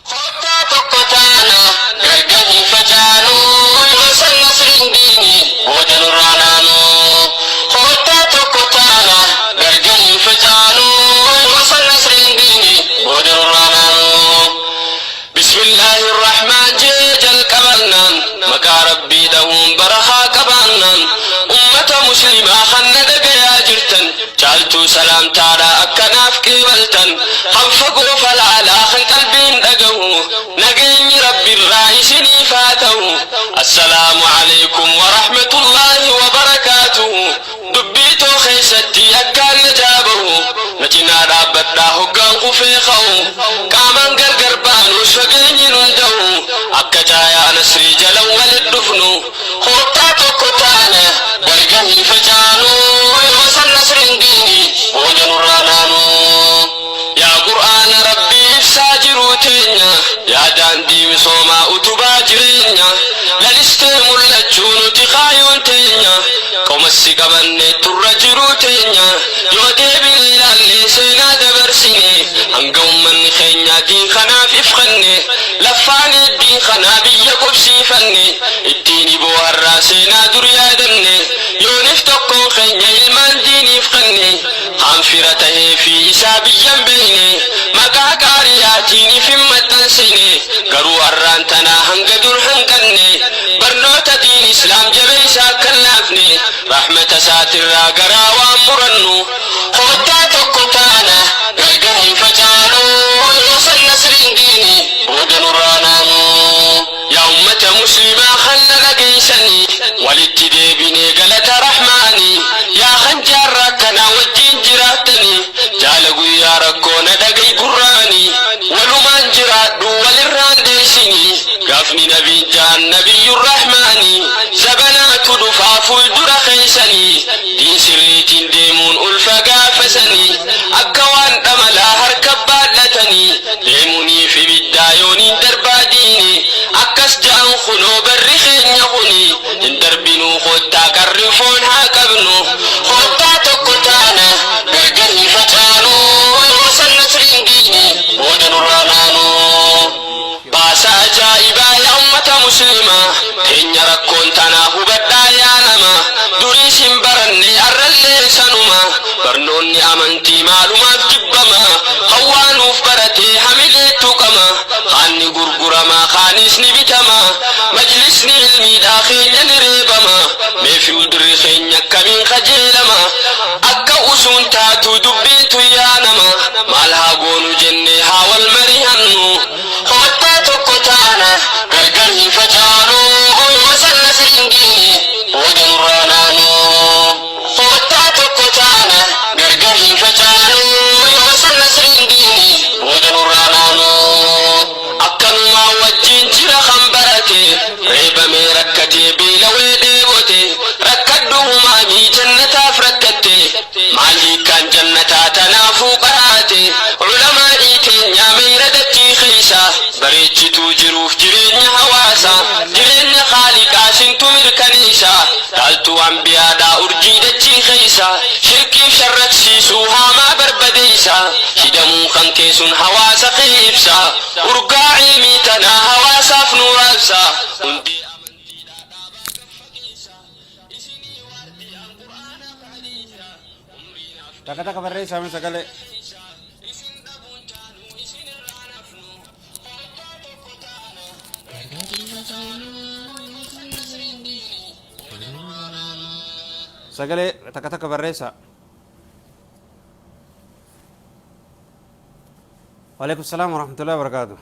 Kottaa tokko taana gargar hin facaanu yoo san nasriin diini booda nurraa naanu. Kottaa tokko taana gargar hin facaanu yoo san nasriin diini booda nurraa naanu. Bismillaahi Rahmaan jee jalqabannaan maqaa Rabbii dhahuun barakaa qabaannaan ummata muslimaa kan na dhagayaa jirtan caaltuu salaamtaadha akkanaaf qeebaltan kan fagoo falaalaa kan qalbiin dhagahu nageenyi Rabbirraa isiniif haa ta'u. Assalaamu alaikum wa rahmatullaahi wa barakaatuhu. Dubbii too keessatti akkaan na jaabahu na cinaa dhaabbadhaa hoggaan kufee ka'u qaamaan gargar baanus fageenyi nun da'u akka caayaa nasrii jalan walit dhufnu kottaa tokko taana gargar hin facaanu yoo san nasriin diini booda nurraa naanu. Yaa Qur'aana Rabbii ibsaa jiruu teenya yaa daandii misoomaa utubaa jireenya lalistee mul'achuu nuti kaayoon teenya qomassi qabannee turra jiruu teenya yoo deebine ilaallee seenaa dabarsine hanga ummanni keenya diin kanaaf ifkanne laffaanii diin kanaa biyya qubsiifanne ittiin iboo har'aa seenaa dur yaadanne yoonif tokkoon keenya ilmaan diiniif kanne hanfira tahee fi isaa biyyan beeyne maqaa qaariyaatiin if hin maxxansine garuu har'aan tanaa hanga dur hanqanne barnoota diin islaam jabeeysaa akka hin laafne rahmata isaatirraa garaa waan murannu kottaa tokko taana gargar hin facaanu yoo san nasriin diini booda nurraa naanu. Yaa ummata muslimaa kan na dhageeysanii walitti deebinee galata rahmaanii yaa kan jaarraa akkanaa wajjiin jiraattanii jaala guyyaa rakkoo na dhagay gurraanii walumaan jiraadhu walirraan deessinii gaafni nabiin jaan nabiyyur rahmaanii zabanaatu dhufaa fuuldura keeysanii diin sirriitiin deemuun ulfa gaafasanii akka waan dhamalaa harka baadhatanii deemuuniif ibiddaa yooniin darbaa diini akkas ja'an kunoo barri keenya kuni hin darbinuu kottaa qarri foon haa qabnu kottaa tokko taana gargar hin facaanu yoo san nasriin diini booda nurraa naanu. Baasa ajaa'ibaa yaa ummata muslimaa teenya rakkoon tanaa hubadhaa yaa nama duriis hin baranne arrallee sanuma barnoonni amantii maalumaaf jibbama hawaanuuf baratee hamilee tuqama kaanni gurgurama kaanis ni bitama majlisni ilmiidhaa keenya ni reebama mee fuuldurri keenya akkamiin kajeelama akka usuun taatu dubbiin tuyyaa nama maal haa goonu jennee haa wal mari'annu kottaa tokko taana gargar hin facaanu yoo san nasriin diini booda nurraa naanu. Kottaa tokko taana gargar hin facaanu yoo san nasriin diini booda nurraa naanu. Akkanumaa wajjin jira kan barate reebamee rakkatee beelawee dheebote rakkadhu humaanii jannataaf rakkatte maal hiikkaan jannataa tanaafuu qaraate ulamaa'ii teenyaa meeyra dachii keeysa bareechituu jiruuf jireenya hawaasa jireenya khaaliqaa sintu mirkaneeysa dhaaltuu ambiyaadhaa urjii dachii keeysa shirkiif sharraksiisuu haamaa barbadeeysa hidhamuu kan keessun hawaasa kee ibsa urgaa ilmii tanaa hawaasaaf nuuraabsa hundee amantiidhaa dhaabaa gaffageessa isinii waardiyaan qur'aanaaf hadiisa umriinaaf Takka takka barreessaa mee sagalee. dheeraa isin dhabuun taanuu isin irraa nafnu kottaa tokko taana gargar hin facaanu yoo san nasriin diini booda nurraa naanu. Sagalee takka takka barreessaa. Waalaikum salaam warahmatullahi wabarakatuh.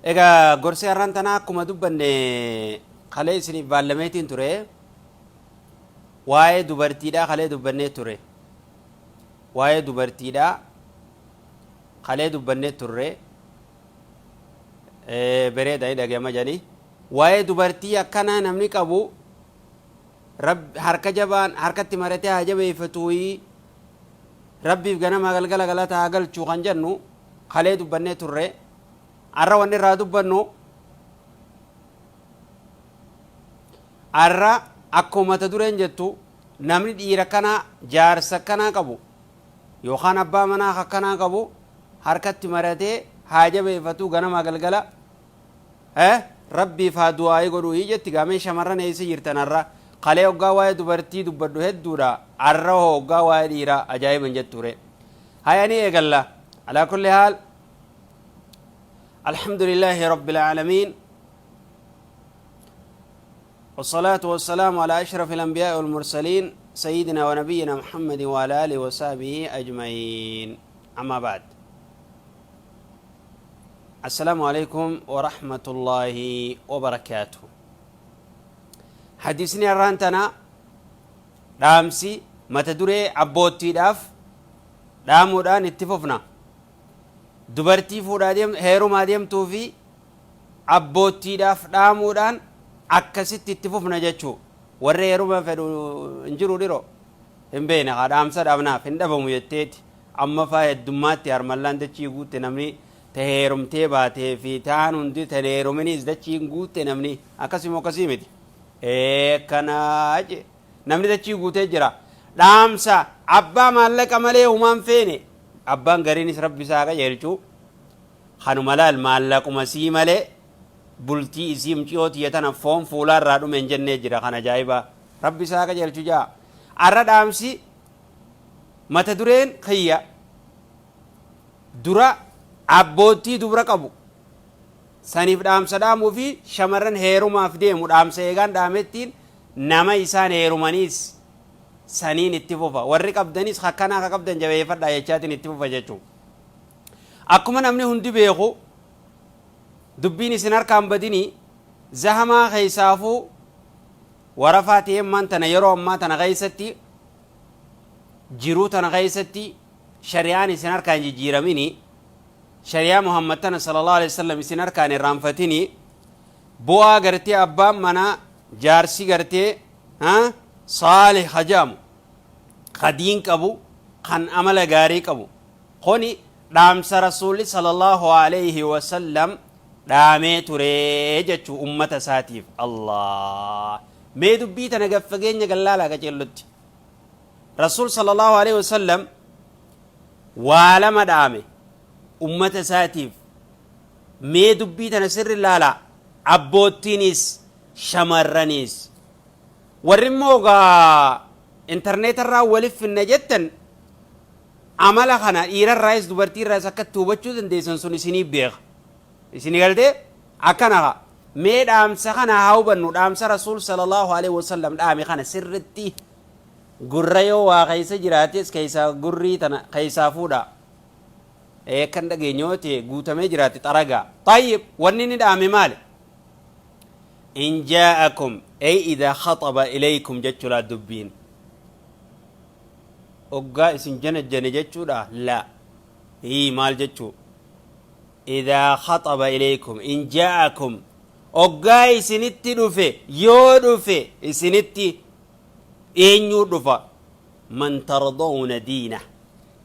Egaa gorsi har'aan tanaa akkuma dubbanne kalee isiniif baallameetiin ture. Waa'ee dubartiidhaa kalee dubbannee ture. Waa'ee dubartiidhaa kalee dubbannee turre. Bareeda ni dhaga'ama jedhanii. Waa'ee dubartii akkanaa namni qabu harka jabaan harkatti maratee haa jabeeffatuuyi rabbiif ganama galgala galata haa galchuu kan jennu kalee dubbannee turre. Har'a wanni irraa dubbannu har'a Akkuma mata dureen jettu, namni dhiira akkanaa, jaarsa akkanaa qabu yookaan abbaa manaa akkanaa qabu harkatti maratee haa jabeeffatuu, ganamaa galgala Rabbiif haa du'aa'ii godhuuyi jetti. Gaamee shamarran, eessa jirtan har'a? Kalee hoggaa waa'ee dubartii dubbadhu hedduudha. Har'a hoo hoggaa waa'ee dhiiraa ajaa'iban jetture. Haya, ni eegalla. Alaa kulli haal, alhamdulillaahi rabbil aalamiin, والصلاة والسلام على أشرف الأنبياء والمرسلين، سيدنا ونبينا محمد وعلى آله وصحبه أجمعين. أما بعد، السلام عليكم ورحمة الله وبركاته. حديثني الرانتنا dhaamsi mata duree abboottiidhaaf dhaamuudhaan itti fufna. Dubartii fuudhaa deem, heerumaa deemtuu fi abboottiidhaaf dhaamuudhaan akkasitti itti fufna jechuu. Warri heeruma fedhu hin jiru dhiro hin beekne haa dhaamsa dhaabnaaf hin dhabamu jetteeti. Amma faa heddummaatti harmallaan dachii guutte. Namni ta heerumtee baatee fi taan hundi ta heeruminis dachiin guutte. Namni akkasii akkasii miti kanaa je namni dachii guutee jira. Dhaamsa abbaa maallaqa malee humaan feene, abbaan gariinis Rabbi isaa qajeelchuu kanuma laal, maallaquma sii malee bultii isii muciyoo tiyya tana foon fuulaarraa dhume hin jennee jira. Kan ajaa'ibaa Rabbi isaa qajeelchu jaa. Arra dhaamsi mata dureen kiyya dura abboottii dubra qabu saniif dhaamsa dhaamuu fi shamarran heerumaaf deemu dhaamsa eegaan dhaamettiin nama isaan heerumaniis saniin itti fufa. Warri qabdanis akkanaa ka qabdan jabeeffadhaa jechaatiin itti fufa jechuu. Akkuma namni hundi beeku, dubbiin isin harkaan badinii zahamaa keessaafuu warafaa ta'ee ammaan tana, yeroo ammaa tana keessatti, jiruu tana keessatti shari'aan isin harkaan jijjiiramini, shari'aa Muhammad tana sallallahu alaihi wasallam isin harkaan irraanfatini. Bu'aa gartee abbaan manaa, jaarsi gartee saalih hajaamu, kadiin qabu, kan amala gaarii qabu kuni dhaamsa Rasuulli sallallahu alaihi wasallam dhaamee ture jechuu ummata isaatiif. Allah, mee dubbii tana gaffageenya gallaalaa qaceellotti. Rasuul sallallahu alaihi wasallam waa lama dhaame ummata isaatiif. Mee dubbii tana sirri laalaa, abboottiinis shamarraniis. Warri immoo gaa intarneetarraa walif finna jettan, amala kana dhiirarraayis dubartiirraayis akkatti hubachuu dandeessan sun isinii beeka. Isinii galtee akkana haa. Mee dhaamsa kana haa hubannu. Dhaamsa Rasuul sallallahu alaihi wasallam dhaame kana sirritti gurra yoo waa keessa jiraates keessaa gurrii tana keessaa fuudha. Ee, kan dhageenye yoo ta'e guutamee jiraate xaragaa. Tayyib, wanni inni dhaame maali? In jaa'akum, ay idaa khaxaba ilaykum jechuudha dubbiin. Oggaa isin janajjane jechuudha la. Hii, maal jechuu? Idaa khaxaba ilaykum, in jaa'akum, oggaa isinitti dhufe, yoo dhufe isinitti, eenyuu dhufa? Man tardawna diina,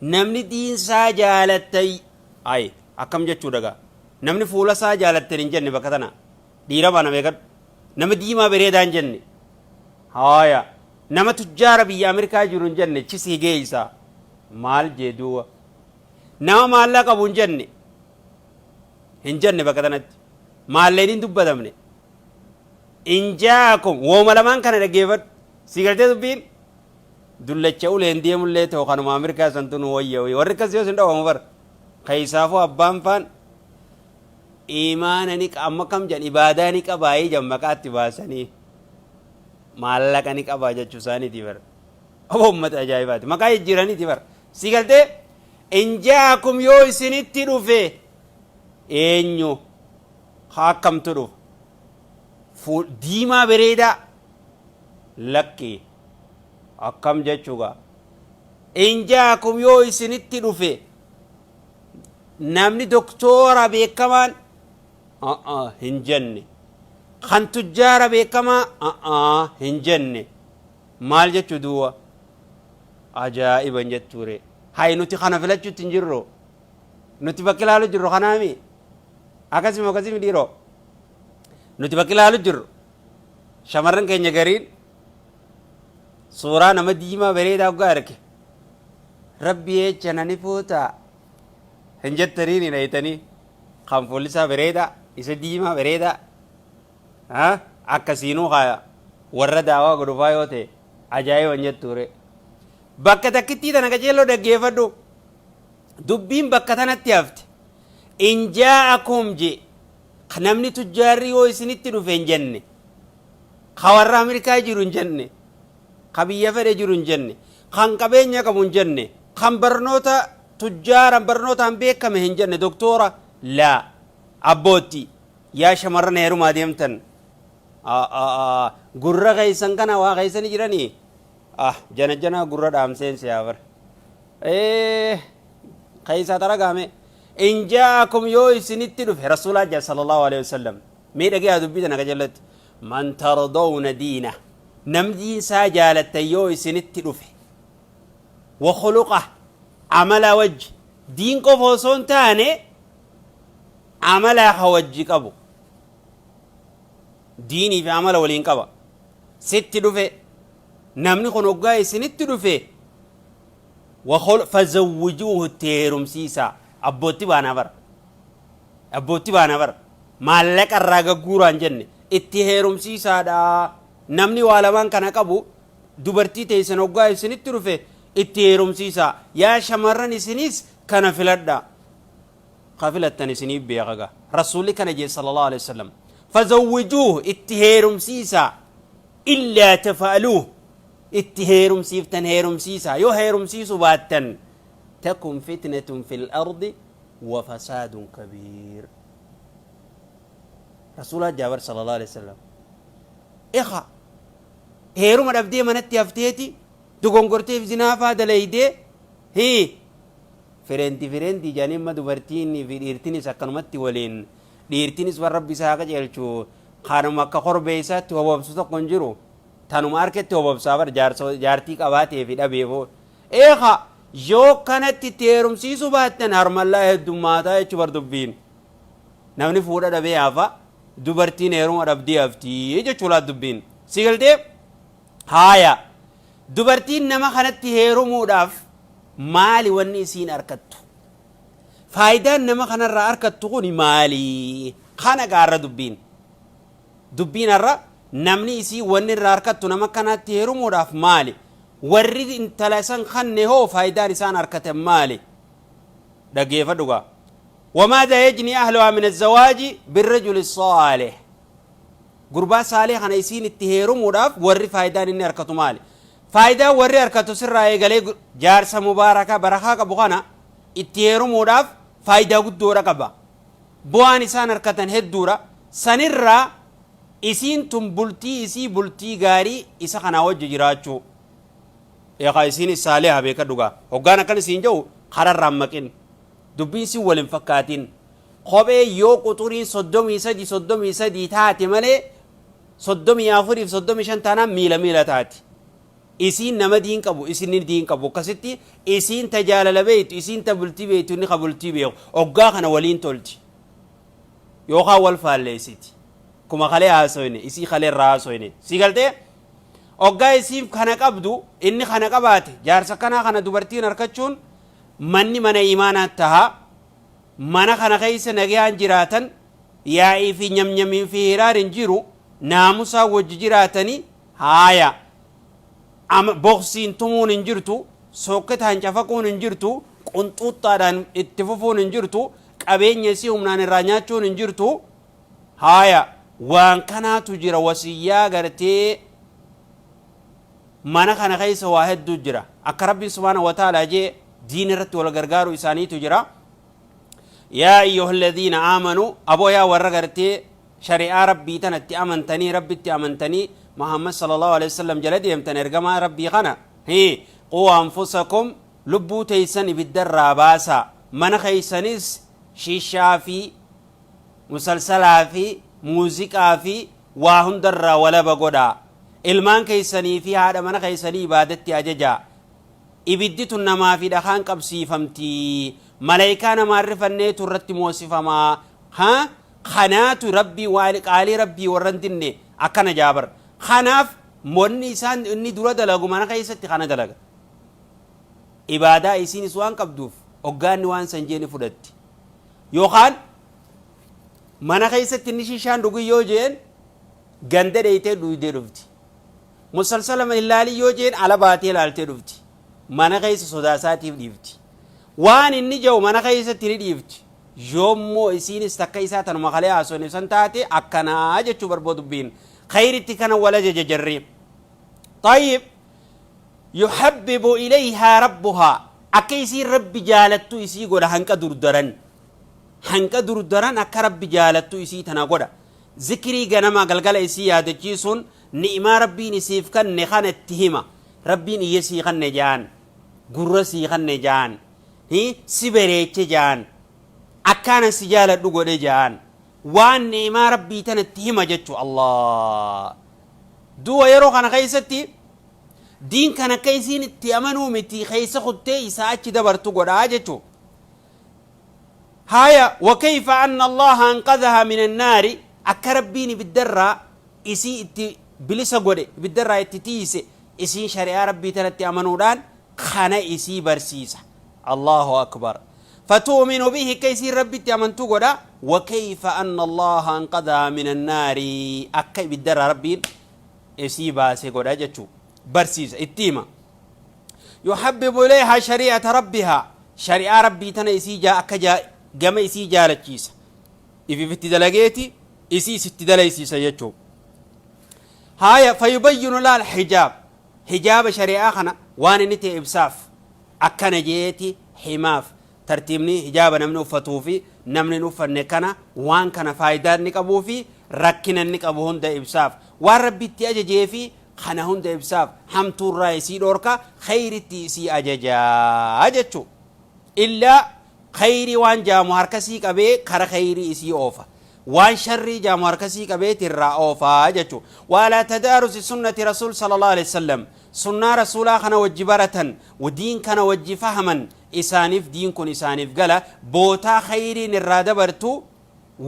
namni diinsaa jaalattan. Ay, akkam jechuu dagaa? Namni fuula isaa jaalattan hin jenne bakka tana. Dhiira baana beekadhu. Nama diimaa bareedaa hin jenne. Haaya, nama tujjaara biyya Ameerikaa jiru hin jenne. Chisii geeysa maal jee duuba? Nama maallaqa qabu hin jenne, hin jenne. Bakka tanatti maalleen hin dubbatamne. In jaakum, wooma lamaan kana dhaggeeffadhu. Si galtee dubbiin? Dullacha uleen deemullee ta'u kanuma Ameerikaa santu nu wayya. Warri akkas yoo sin dhawamu bara keessaafuu abbaan faan imaana ni amma kam jedhan, ibaadaa ni qabaayii jedhan, maqaatti baasanii maallaqa ni qabaa jechuu isaaniiti bara. Obbo, uummata ajaa'ibaati, maqaa jijjiiraniiti bara. Si galtee? In jaakum, yoo isinitti dhufe, eenyu haa akkamtu dhufa? Diimaa bareedaa lakki, akkam jechuugaa? In jaakum, yoo isinitti dhufe, namni doktoora beekamaan hin jenne, kan tujjaara beekamaa hin jenne. Maal jechuu duuba? Ajaa'iban jettuure. Hay, nuti kana filachuutti hin jirru. Nuti bakki ilaalu jirru kanaami. Akkasuma akkasimi dhiiroo, nuti bakki ilaalu jirru shamarran keenya gariin Suuraa nama diimaa bareedaa hoggaa arge, Rabbi jecha na ni fuutaa? Hin jettaniin hin haytanii. Kan fuulli isaa bareedaa, isa diimaa bareedaa. Ha? Akkasiinuu kaa warra daawaa godhufaa yoo ta'e ajaa'iba hin jettuure. Bakka takkittii tana qaceelloo dhaggeeffadhu. Dubbiin bakka tanatti hafte. In jaa'akum je namni tujjaarri yoo isinitti dhufe hin jenne. Ka warra Ameerikaa jiru hin jenne. Ka biyya fedhe jiru hin jenne. Kan qabeenya qabu hin jenne. Kan barnoota tujjaaran barnootaan beekame hin jenne doktoora laa abbootti yaa shamarran heerumaa deemtan gurra keessan kana waa keessani jiranii ah jana janaa gurra dhaamseen si haa bar keessaa xaragaame in jaa'akum yoo isinitti dhufe rasuulaa jaa sallallahu alaihi wasallam mee dhageeyaa dubbii tana qajeelatti man tardawna diina namni diinsaa jaalattan yoo isinitti dhufe wa khuluqa amala wajji diin qofa osoo hin taane amala ka wajji qabu diinii fi amala waliin qaba sitti dhufe namni kun hoggaa isinitti dhufe fazawwijuuhu itti heerumsiisaa abbootti baanaa bara abbootti baanaa bara maallaqa irraa gagguuraan jenne itti heerumsiisaadha namni waa lamaan kana qabu dubartii teessan hoggaa isinitti dhufe itti heerumsiisaa yaa shamarran isinis kana filadhaa ka filattan isiniif beeka gaa rasuulli kana jee sallallahu alaihi wasallam fazawwijuuhu itti heerumsiisaa illaa tafa'aluuhu itti heerumsiiftan heerumsiisaa yoo heerumsiisu baattan takun fitnatun fil ardi wa fasaadun kabiir rasuulaa jaabar sallallahu alaihi wasallam Eka heeruma dhabdee manatti hafteeti dogongorteef zinaafaa dalaydee hii Fireenti fireenti jedhanii amma dubartiin fi dhiirtinis akkanumatti waliin dhiirtinis waan rabbi isaa haa qajeelchu kanuma akka korbeessaatti hobobsu tokko hin jiru tanuma harkatti hobobsaa bar jaartii qabaatee fi dhabeefoo eeka yoo kanatti itti heerumsiisuu baattan harmallaa heddummaataa jechuu bar dubbiin namni fuudha dhabee hafa dubartiin heeruma dhabdee haftii jechuu laa dubbiin si galtee haaya dubartiin nama kanatti heerumuudhaaf Maali wanni isiin arkattu? Faayidaan nama kanarraa arkattu kuni maali? Kana gaa har'a dubbiin. Dubbiin har'a namni isii wanni irraa arkattu nama kanaatti heerumuudhaaf maali? Warri intala isan kanne hoo faayidaan isaan arkatan maali? Dhaggeeffadhu gaa. Wamaadha yajni ahluhaa min azawaaji birrajuli saalih. Gurbaa saalih kana isiin itti heerumuudhaaf warri faayidaan inni arkatu maali? Faayidaan warri arkatu sirraa eegalee jaarsa mubaaraka barakaa qabu kana itti heerumuudhaaf faayidaa guddoodha qaba. Bu'aan isaan arkatan hedduudha. Sanirraa isiin tun bultii isii bultii gaarii isa kanaa wajji jiraachuu. Eegaa isiinis saaliha beekadhu gaa. Hoggaan akkan isiin jedhu kararraan maqin. Dubbiin sin wal hin fakkaatin. Kophee yoo quxuriin 33 33 taate malee 34 fi 35 taanaan miila miila taati. Isiin nama diin qabu isinni diin qabu akkasitti isiin ta jaalala beektu isiin ta bultii beektu inni ka bultii beeku oggaa kana waliin tolti yookaan wal faalleessiti. Kuma kalee haasoyne isii kalee irraa haasoyne si galtee oggaa isiin kana qabdu inni kana qabaate jaarsa kanaa kana dubartiin harkachuun manni mana imaanaa taha mana kana keessa nagayaan jiraatan yaa'ii fi nyamnyamiin fi hiraar hin jiru naamusaa wajji jiraatani haaya ama boksiin tumuun hin jirtu sookketaan cafaquun hin jirtu qunxuuxxaadhaan itti fufuun hin jirtu qabeenya isii humnaan irraa nyaachuun hin jirtu haaya waan kanaatu jira wasiyyaa gartee mana kana keessa waa hedduu jira akka rabbiin subhaanahu wa ta'aalaa jee diin irratti wal gargaaru isaaniitu jira Yaa ayyuhalladhiina aamanuu aboo yaa warra gartee shari'aa rabbii tanatti amantanii rabbitti amantanii Muhammad sallallahu alaihi wasallam jala deemtan ergamaa rabbii kana hii quu anfusakum lubbuu teessan ibiddarraa baasaa mana keessanis shishaa fi musalsalaa fi muuziqaa fi waa hundarraa walaba godhaa ilmaan keessanii fi haadha mana keessanii ibaadatti ajajaa Ibiddi tun namaa fi dhakaan qabsiifamti. Malaykaa namaan rifanneetu irratti moosifama. Ha? Kanaatu Rabbii waan qaalii Rabbii warra hin dinne akkana jaa bar. Kanaaf Wanni isaan inni dura dalagu mana keessatti kana dalaga. Ibaadaa isiinis waan qabduuf hoggaanni waan san jee ni fudhatti. Yookaan mana keessatti inni shishaan dhugi yoo jeen ganda dheeytee dhuydee dhufti. Musalsala hin laalin yoo jeen ala baatee laaltee dhufti. Mana keessa sodaa isaatiif dhiifti. Waan inni jedhu mana keessatti ni dhiifti. Yoommoo isiinis takka isaa tanuma kalee haasofne san taate akkanaa jechuu barboo dubbiin. Khayritti kana wal ajaja jarri. Tayyib yuhabbibu ilayhaa rabbuhaa akka isiin rabbi jaalattu isii godha hanqa durdaran. Hanqa durdaran akka rabbi jaalattu isii tana godha. Zikrii ganama galgala isii yaadachiisuun ni'imaa rabbiin isiif kanne kana itti hima. Rabbiin iyya sii kanne ja'an. Gurra sii kanne ja'an. Si bereeche ja'an. Akkaanan si jaaladhu godhe ja'an. Waan ni'imaa rabbii tana itti hima jechu Allah. Du'a yeroo kana keessatti diin kan akka isiin itti amanuu miti keessa kuttee isaa achi dabartu godhaa jechu. Haya wakayfa anna Allaha anqadhaha min annaari akka rabbiin ibiddarraa isii itti bilisa godhe ibiddarraa itti tiise isiin shari'aa rabbii tanatti amanuudhaan kana isii barsiisa. Allahu akbar. Fatu'minu bihi akka isiin rabbitti amantu godha. Wakayfa anna Allaha anqadhaha min annaari akka ibiddarraa rabbiin isii baase godha jechuu barsiisa itti hima. Yuhabbibu ilayhaa shari'ata rabbihaa shari'aa rabbii tana isii jaa akka jaa gama isii jaalachiisa. Ifiif itti dalageeti isiis itti dalaysiisa jechuu. Haaya fayubayyinu laal hijaab hijaaba shari'aa kana waan inni ta'e ibsaaf akkana jeeti himaaf tartiibni hijaaba namni uffatuu fi namni hin uffanne kana waan kana faayidaa inni qabuu fi rakkina inni qabu hunda ibsaaf waan rabbi itti ajajee fi kana hunda ibsaaf hamtuurraa isii dhoorka khayritti isii ajajaa jechuu illaa khayrii waan jaamu harkasii qabee kara khayrii isii oofa waan sharrii jaamu harkasii qabeeti irraa oofaa jechuu waalaa tadaarusi sunnati rasuul sallallahu alaihi wasallam sunnaa rasuulaa kana wajji baratan diin kana wajji fahaman isaaniif diin kun isaaniif gala bootaa khayriin irraa dabartu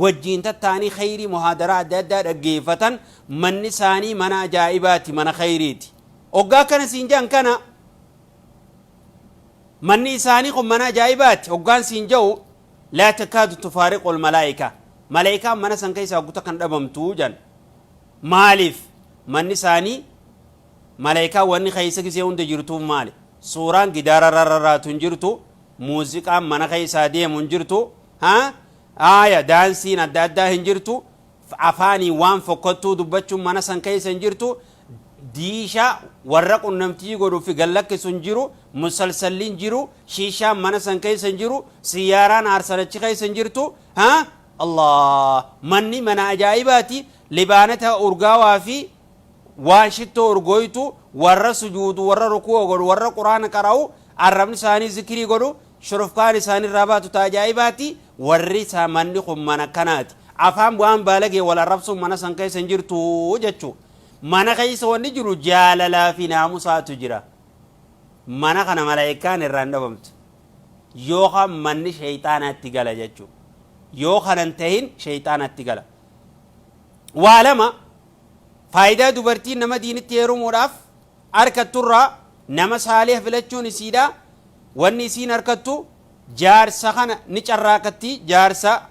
wajjiin tattaanii khayrii muhaadaraa adda addaa dhaggeeffatan manni isaanii mana ajaa'ibaati mana khayriiti hoggaa kana siin jedhan kana manni isaanii kun mana ajaa'ibaati hoggaan siin jedhu laa takaadu tufaariqu almalaa'ika malaa'ikaan mana san keessaa hogguta kan dhabamtu jedhan maaliif manni isaanii malaa'ikaan wanni keessa gisee hunda jirtuuf maali suuraan gidaara rarraatu hin jirtu muuziqaan mana keessaa deemu hin jirtu ha Aaya daansiin adda addaa hin jirtu, afaaniin waan fokkottuu dubbachuun mana san keessa hin jirtu, diisha warra qunnamtii godhu fi gad lakkisu hin jiru, musalsalli hin jiru, shiishaan mana san keessa hin jiru, siyyaaraan aarsan achi keessa hin jirtu. Ha? Allah! Manni mana ajaa'ibaati, libaanata urgaawaa fi waan shittoo urgooytu, warra sujuudu, warra ruku'a godhu, warra quraana qara'u, arrabni isaanii zikrii godhu, Shurufkaan isaanirraa baatu ta ajaa'ibaati, warri isaa manni kun mana akkanaati. Afaan waan baalagee wal arrabsuun mana san keessa hin jirtu jechuu. Mana keessa wanni jiru jaalalaa fi naamusaatu jira. Mana kana malaayikaan irraa hin dhabamtu. Yookaan manni sheeyxaanaatti gala jechuu. Yoo kana hin tahin sheeyxaanaatti gala. Waa lama faayidaa dubartiin nama diinitti heerumuudhaaf arkatturraa nama saaliha filachuun isiidha. Wanni isiin arkattu jaarsa kana ni carraaqatti jaarsa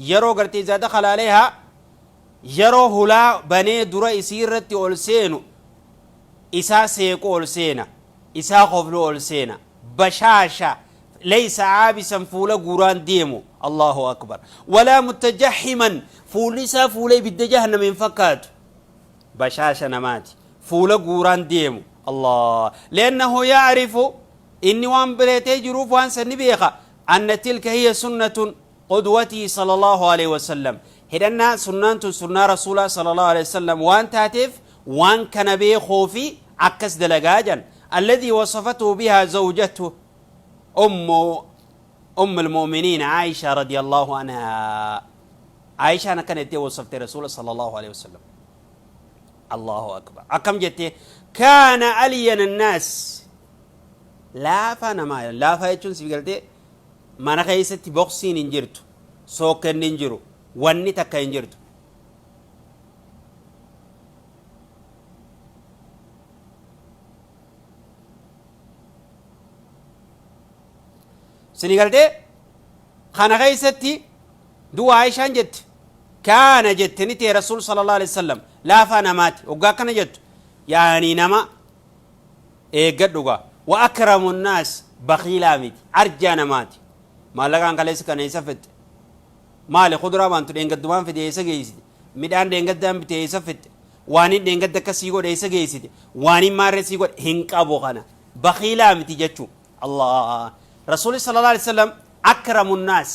yeroo gartee izaa dakhala aleyhaa yeroo hulaa banee dura isii irratti ol seenu isaa seequ ol seena isaa koflu ol seena bashaasha leysa caabisan fuula guuraan deemu allahu akbar walaa mutajahiman fuulli isaa fuula ibidda jahannama hin fakkaatu bashaasha namaati fuula guuraan deemu Allah liannahu yacrifu inni waan beetee jiruuf waan san ni beeka anna tilka hiya sunnatun qudwatii sallallahu alaihi wasallam hidhannaa sunnaan tun sunnaa rasuulaa sallallahu alaihi wasallam waan taateef waan kana beekuu fi akkas dalagaa jan alladhii wasafatuhu bihaa zawjatu ummu أم المؤمنين عائشة رضي الله عنها عائشة أنا كانت وصفت رسول صلى الله عليه وسلم Allahu akbar akkam jette kaana aliyana naas laafaa namaa laafaa jechuun siif galtee mana keessatti boksiin hin jirtu sookkenni hin jiru wanni takka hin jirtu Sini galtee kana keessatti du'a Aishaan jette kaana jette ni ta'e Rasuul sallallahu alaihi wasallam laafaa namaati hoggaa akkana jettu yaani nama eeggadhu gaa wa akramu nnaas bakiilaa miti arjaa namaati maallaqaan kaleessa kana eessa fixxe maali kuduraa baantu dheengaddumaan fide eessa geessite midhaan dheengaddaan bite eessa fixxe waanin dheengadda akka sii godhe eessa geessite waanin maarree sii godhe hin qabu kana bakiilaa miti jechuu Allah Rasuulli sallallahu alaihi wasallam akramu nnaas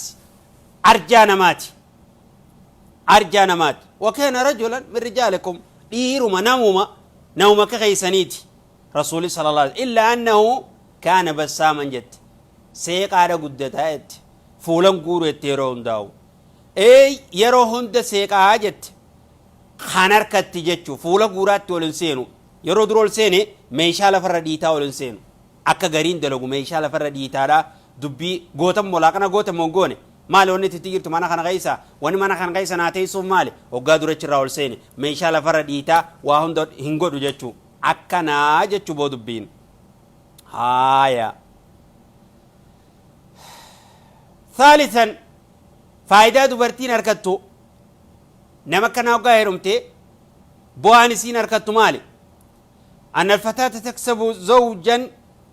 arjaa namaati arjaa namaati wa kaana rajulan min rijaalikum dhiiruma namuma namuma akka keeysaniiti Rasuulli sallallahu alaihi illa annahu kaana bassaaman jette seeqaadha guddataa jette fuulan guuru jette yeroo hundaa'u ee yeroo hunda seeqaa jette kan harkatti jechuu fuula guuraatti ol hin seenu yeroo dura ol seene meeshaa lafarra dhiitaa ol hin seenu akka gariin dalagu meeshaa lafarra dhiitaadha dubbii gootan molaaqana gootan moo hin goone maali wanni itti jirtu mana kana keessa wanni mana kana keessa naa teessuuf maali hoggaa dura achirraa ol seene meeshaa lafarra dhiitaa waa hunda hin godhu jechuu akkanaa jechuu boo dubbiin haaya ثالثا faayidaa dubartiin harkattu nama akkanaa hoggaa heerumte bu'aan isiin harkattu maali أن الفتاة تكسب زوجا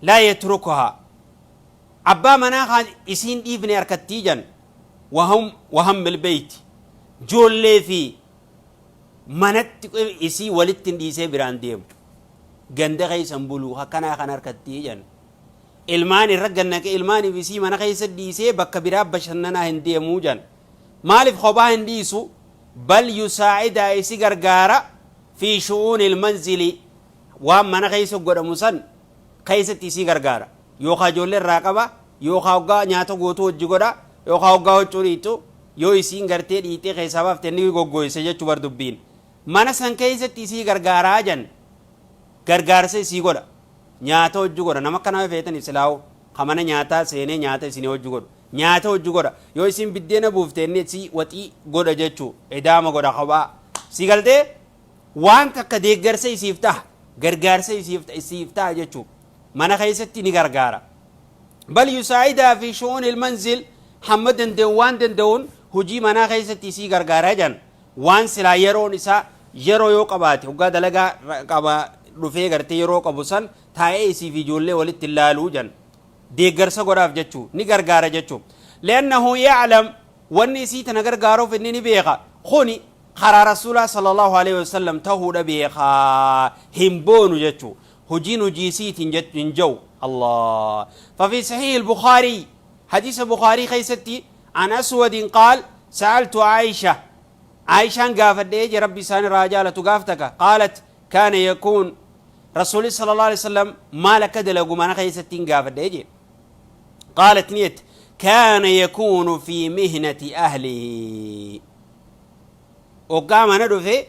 لا يتركها abbaa manaa kaan isiin dhiifne harkattii jan wahum waham البيت joollee fi manatti isii walitti hin dhiisee biraan deemu ganda keessan buluu akkanaa kan harkattii jan ilmaan irra gannaqee ilmaaniif isii mana keessa dhiisee bakka biraa bashannanaa hin deemuu jan maaliif kophaa hin dhiisu بل يساعدها isi gargaara في شؤون المنزل waan mana keessa godhamu san keessatti isii gargaara yookaan ijoollee irraa qaba yookaan hoggaa nyaata gootuu hojii godha yookaan hoggaa huccuu dhiitu yoo isiin gartee dhiitee keessaa baafte ni goggoyse jechuu bar dubbiin mana san keessatti isii gargaaraa jan gargaarsa isii godha nyaata hojii godha nama akkanaa feetan silaawu ka mana nyaataa seenee nyaata isinii hojii godhu nyaata hojii godha yoo isin biddeena buufte inni isii waxii godha jechuu edaama godha kophaa si galtee waan takka deeggarsa isiif taha gargaarsa isiif taha jechuu mana keessatti ni gargaara بل يساعدها في شؤون المنزل hamma danda'u waan danda'uun hojii manaa keessatti isii gargaaraa jan waan silaa yeroon isaa yeroo yoo qabaate hoggaa dalagaa qaba dhufee gartee yeroo qabu san taa'ee isiif ijoollee walitti ilaaluu jan deeggarsa godhaaf jechuu ni gargaara jechuu لأنه يعلم wanni isii tana gargaaruuf inni ni beeka kuni karaa rasuulaa صلى الله عليه وسلم tahuudha beekaa hin boonu jechuu hojiin hojii isiitiin hin jau الله ففي صحيح البخاري حديث بخاري خيستي عن أسود قال سألت عائشة عائشة قافت إيجي ربي سان راجالة قافتك قالت كان يكون رسول صلى الله عليه وسلم ما لك دلقوا ما خيستين قافت إيجي قالت نيت كان يكون في مهنة أهله وقام ندفه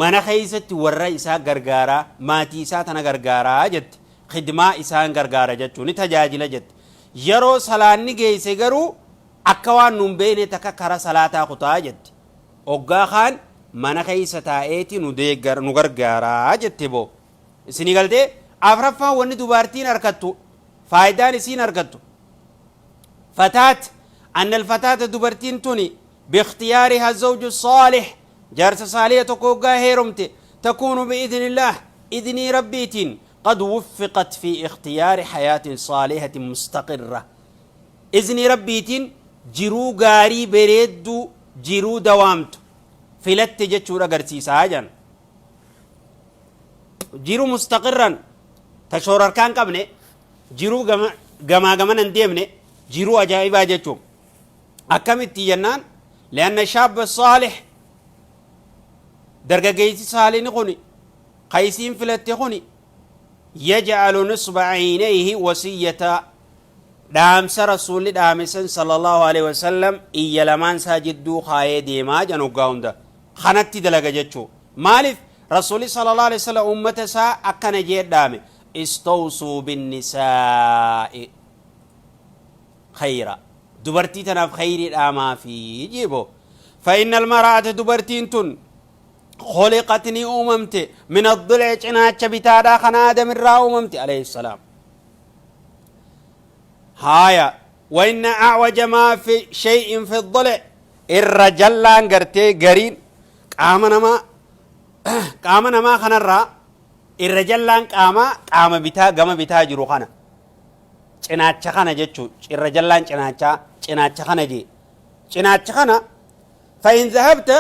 mana keessatti warra isaa gargaaraa maatii isaa tana gargaaraa jette khidmaa isaan gargaara jechuu ni tajaajila jette yeroo salaanni geesse garuu akka waan nun beekne takka kara salaataa kutaa jette hoggaa kaan mana keessa taa'eeti nu deeggar nu gargaaraa jette boo isinii galtee afraffaan wanni dubartiin harkattu faayidaan isiin harkattu فتاة أن الفتاة dubartiin tuni باختيارها الزوج الصالح jaarsa saaliha tokko hoggaa heerumte تكون بإذن الله إذني ربيتين قد وفقت في اختيار حياة صالحة مستقرة إذني ربيتين jiruu gaarii bareedduu jiruu dawaamtu filatte jechuudha agarsiisaa jan jiruu مستقرا ta shoorarkaan qabne jiruu gamaa gamana hin deemne jiruu ajaa'ibaa jechuun akkamitti jennaan لأن الشاب الصالح dargaggeessi saalini kuni qaysiin filatte kuni يجعل نصب عينيه وصية dhaamsa rasuulli dhaamisan صلى الله عليه وسلم iyya lamaan isaa jidduu kaayee deemaa jan hoggaa hunda kanatti dalaga jechuu maaliif rasuulli صلى الله عليه وسلم ummata isaa akkana jee dhaame استوصوا بالنساء خيرا dubartii tanaaf khayrii dhaamaa fi jibo فإن المرأة dubartiin tun خلقت ni uumamte من الضلع cinaacha bitaadhaa kan aadam irraa uumamte عليه السلام. Haaya, wainna acwaja maa fi shay'in fi dole, irra jallaan gartee gariin qaama namaa, qaama namaa kanarraa irra jallaan qaamaa qaama bitaa, gama bitaa jiru kana, cinaacha kana jechuu. Irra jallaan cinaachaa cinaacha kana jee. Cinaacha kana فإن ذهبت,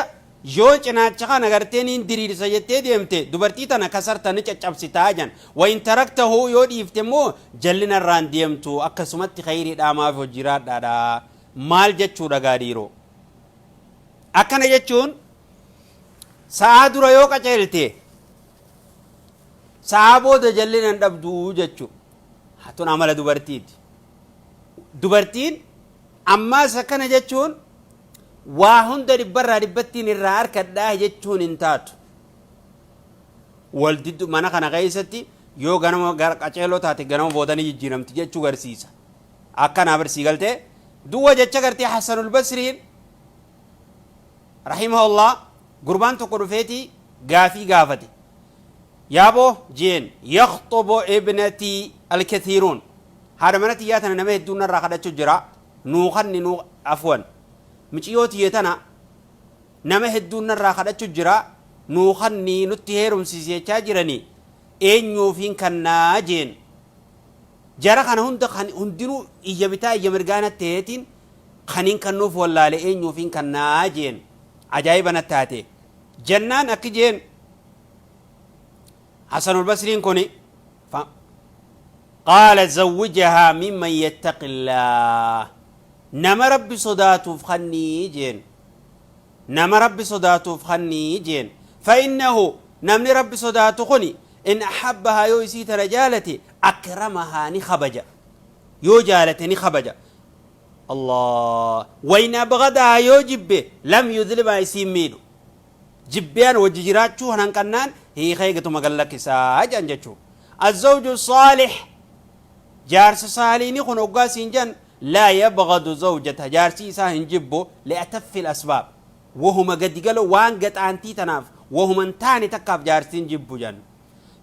yoo cinaacha kana gartee niin diriirsa jettee deemte, dubartii tana كسرت, ni caccabsitaa jan. وإن تركته, yoo dhiifte immoo jallina irraan deemtu. Akkasumatti khayrii dhaamaaf hojjiraadhaadha. Maal jechuudha gaadhiiroo? Akkana jechuun sa'aa dura yoo qaceelte, sa'aa booda jallina hin dhabduu jechuu. Tun amala dubartiiti. Dubartiin ammaas akkana jechuun waa hunda dhibbarraa dhibbattiin irraa harkadhaa jechuun hin taatu. Wal diddu mana kana keessatti yoo ganama qaceeloo taate, ganama boodanii jijjiiramti jechuu garsiisa. Akkanaa barsii galtee duwwa jecha gartee. Hasanul Basriin رحمه الله, gurbaan tokko dhufeeti gaafii gaafate. Yaaboo jeen, يخطب ابنتي الكثيرون, haadha mana tiyyaa tana nama hedduun narraa kadhachuu jira, nuu kanni nuu, afwan, miciyoo tiyye tana nama hedduun narraa kadhachuu jira, nuu kanni nutti heerumsiise jechaa jiranii, eenyuufiin kannaa jeen. Jara kana hunda kan hundinuu iyya bitaa iyya mirgaana ta'eetiin kaniin kannuuf wallaale, eenyuufiin kannaa jeen. Ajaa'iba natti taate jennaan akki jeen Hasanul Basriin kuni: قال زوجها ممن يتقي الله, nama Rabbi sodaatuuf kannii jeen, nama Rabbi sodaatuuf kannii jeen. فإنه, namni Rabbi sodaatu kuni, إن أحبها, yoo isii tana jaalate, أكرمها, ni kabaja. Yoo jaalate ni kabaja. الله وإن أبغضها, yoo jibbe, لم يظلمها, isiin miidhu. Jibbiyaan wajji jiraachuu hanan qannaan hiika eegatuma gallakkisaa jedhan jechuu. الزوج الصالح, jaarsa saaliini kun hoggaa siin jan, لا يبغض زوجته, jaarsi isaa hin jibbu, لأتفه الأسباب, wahuma gadi galo, waan gaxaantii tanaaf, wahuma hin taane takkaaf jaarsiin jibbu jan.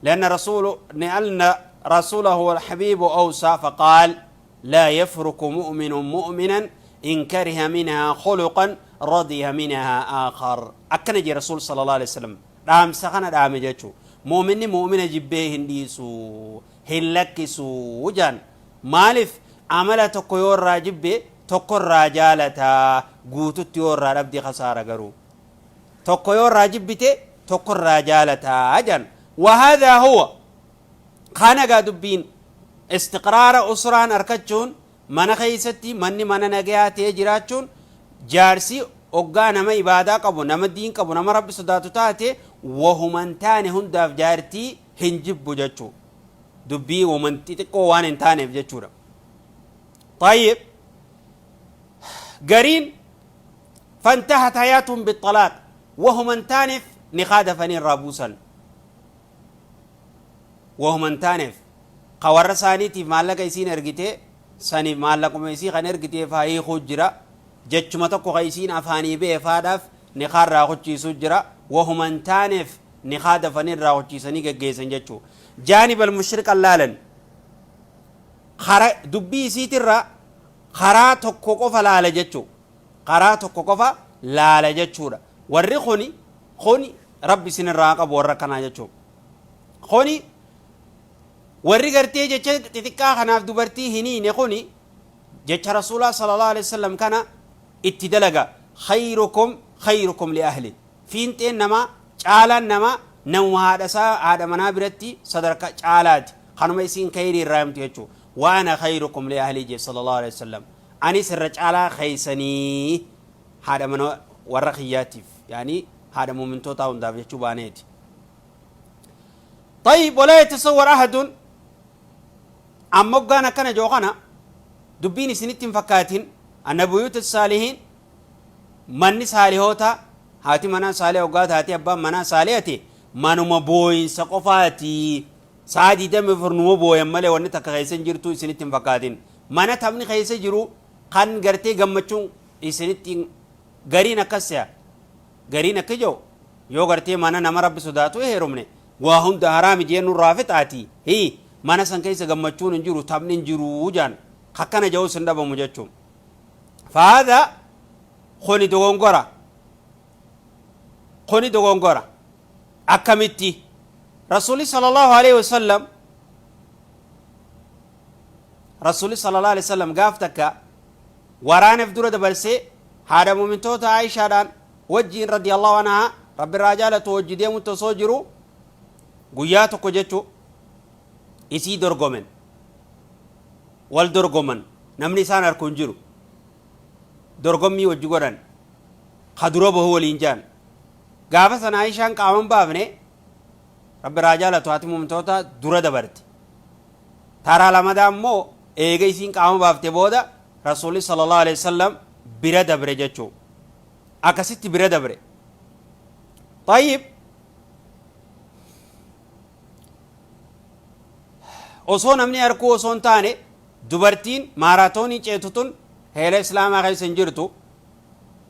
لأن رسول لأن رسوله والحبيب أوصى فقال: لا يفرك مؤمن مؤمنا، إن كره منها خلقا رضي منها آخر. akkana jee Rasuul صلى الله عليه وسلم. Dhaamsa kana dhaame jechuu. Mu'minni mu'mina jibbee hin dhiisu, hin lakkisu jaan. Maaliif? Amala tokko yoo irraa jibbe, tokko irraa jaalataa. Guututti yoo irraa dhabde kasaara. Garuu tokko yoo irraa jibbite, tokko irraa jaalataa jaan. وهذا هو kana gaa dubbiin istiqraara usraan arkachuun, mana keeysatti manni mana nagayaa ta'ee jiraachuun, jaarsi oggaa nama ibaadaa qabu, nama diin qabu, nama Rabbi sodaatu taate, wahuman taane hundaaf jaartii hin jibbu jechuu. Dubbii waman xixiqqoo waan hin taaneef jechuudha. طيب, gariin فانتهت حياتهم بالطلاق, wahuman taaneef nikaa dafanii irraa buusan. Wahuman taaneef ka warra isaaniitiif maallaqa isiin ergite saniif, maallaquma isii kan ergiteef haa hiikuu jira. Jechuma tokko ka isiin afaanii beefaadhaaf nikaa irraa kuchiisuu jira. Wahuman taaneef nikaa dafanii irraa kuchiisanii geggeessan jechuu. جانب المشرق laalan, kara dubbii isiitirra karaa tokko qofa laala jechuu, karaa tokko qofa laala jechuudha. Warri kuni Rabbi isin irraa qabu, warra kanaa jechuu. Kuni warri gartee jecha xixiqqaa kanaaf dubartii hin hiine kuni jecha Rasuulaa صلى الله عليه وسلم kana itti dalaga: خيركم خيركم لأهله. Fiinxeen namaa, caalaan namaa, namuma haadha isaa, haadha manaa biratti sadarkaa caalaati, kanuma isiin khayrii irraa himtu jechuu. وأنا خيركم لأهلي jee صلى الله عليه وسلم, anis irra caalaa keeysanii haadha mana warra kiyyaatiif, yaani haadha muumintootaa hundaaf jechuu baaneeti. طيب, ولا يتصور أحد, amma hoggaan akkana joo kana dubbiin isinitti hin fakkaatin, أن بيوت الصالحين, manni saalihoota, haati manaa saalih hoggaa taate, abbaan manaa saalihate, manuma booyinsa qofaati, sa'a 24 numa booyan malee wanni takka keessa hin jirtu isinitti hin fakkaatin. Mana taphni keessa jiru kan gartee gammachuun isinitti, gariin akkas se'a. Gariin akka jiru yoo gartee mana nama Rabbi sodaatu heerumne, waa hunda haraami jee nurraa fixaati, hii, mana san keessa gammachuun hin jiru, taphni hin jiru jaan. Akkana ja'us hin dhabamu jechuun. Fahaadha kuni dogongora. Kuni dogongora. Akkamitti? Rasuulli sallallahu alaihi wasallam, Rasuulli sallallahu alaihi wasallam gaaf takka waraanaaf dura dabarsee haadha mumintoota Aishaadhaan wajjiin, radiyallahu anhaa, Rabbi irraa jaalatu, wajji deemutti osoo jiru guyyaa tokko jechuu isii dorgomen, wal dorgoman. Namni isaan harku hin jiru. Dorgommii wajji godhan, ka dura bahu waliin jaan. Gaafa sana Aishaan qaaman baafne, Rabbi irraa jaalatu, haati mumintoota dura dabarte. Taraa lamadaa immoo eega isiin qaama baafte booda Rasuulli sallallahu alaihi wasallam bira dabre jechuu. Akkasitti bira dabre. Tayyib, osoo namni harkuu osoo hin taane dubartiin maaraatoonii ceetu tun heera islaamaa keessa hin jirtu.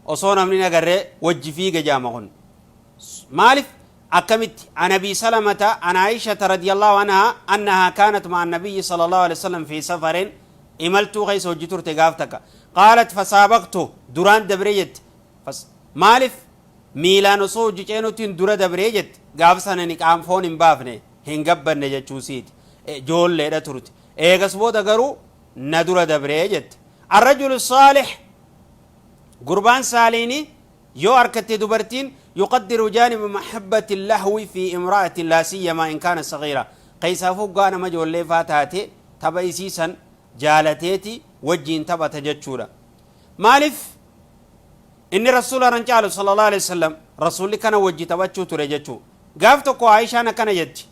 Osoo namni hin agarree wajji fiiga jaama kun maaliif? Akkamitti? An Abi Salamata an Aishata radiyallahu anha annaha kaanat ma'a nabiyyi sallallahu alaihi wasallam fi safarin, imaltuu keessa hojii turte gaaf takka. Qaalat fasaabaqtu, duraan dabre jette. Maaliif miilaan osoo hojii ceenutiin dura dabree jette? Gaaf sana ni qaam foon hin baafne, hin gabbanne jechuu siiti, joolleedha turte. Eegas booda garuu na dura dabree jette. Arrajulu saalih, gurbaan saaliini yoo arkatte dubartiin, yuqaddiru jaaniba mahabbati lahwi fi imra'atin laa siyyamaa in kaana sagiira. Keessaafuu hoggaa nama ijoollee faa taate tapha isii san jaalateeti wajjiin taphata jechuudha. Maaliif? Inni Rasuula irra hin caalu sallallahu alaihi wasallam. Rasuulli kana wajji taphachuu ture jechuu. Gaaf tokko Aishaan akkana jetti,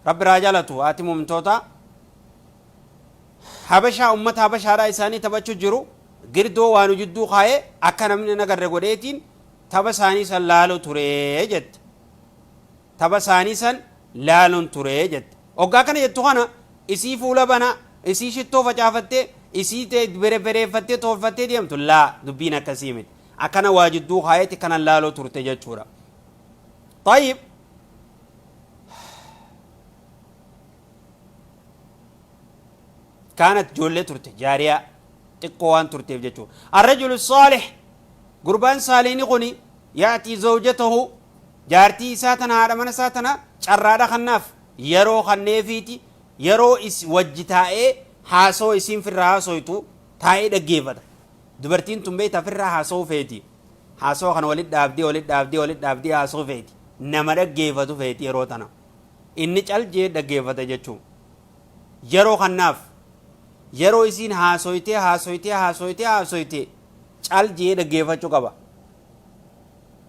Rabbi irraa jaalatu, haati mu'mintootaa. Habashaa, ummata Habashaadhaa isaanii taphachuu jiru. Girdoo waanu jidduu kaayee akka namni hin agarre godheetiin tapha isaanii san laalu ture jette. Tapha isaanii san laaluun ture jette. Hoggaa kana jettu kana isii fuula bana, isii shittoo facaafattee, isii bereeffattee tolfattee deemtu laa, dubbiin akkasii miti. Akkana waa jidduu kaayeeti kanan laaluu turte jechuudha. Tayyib, kaanat ijoollee turte, jaariyaa xiqqoo waan turteef jechuudha. Arrajulu saalih, gurbaan saaliini kuni, ya'tii zawjatahu, jaartii isaa tana, haadha mana isaa tana carraadha kannaaf, yeroo kanneefiiti yeroo is wajji taa'ee haasoo isiin firraa haasoytu taa'ee dhaggeeffata. Dubartiin tun beektaa firraa haasoo feeti. Haasoo kana walit dhaabdee, walit dhaabdee, walit dhaabdee haasoo feeti. Nama dhaggeeffatu feeti yeroo tana. Inni cal jee dhaggeeffata jechuudha. Yeroo kannaaf yeroo isiin haasoytee, haasoytee, haasoytee, haasoytee cal jee dhaggeeffachuu qaba.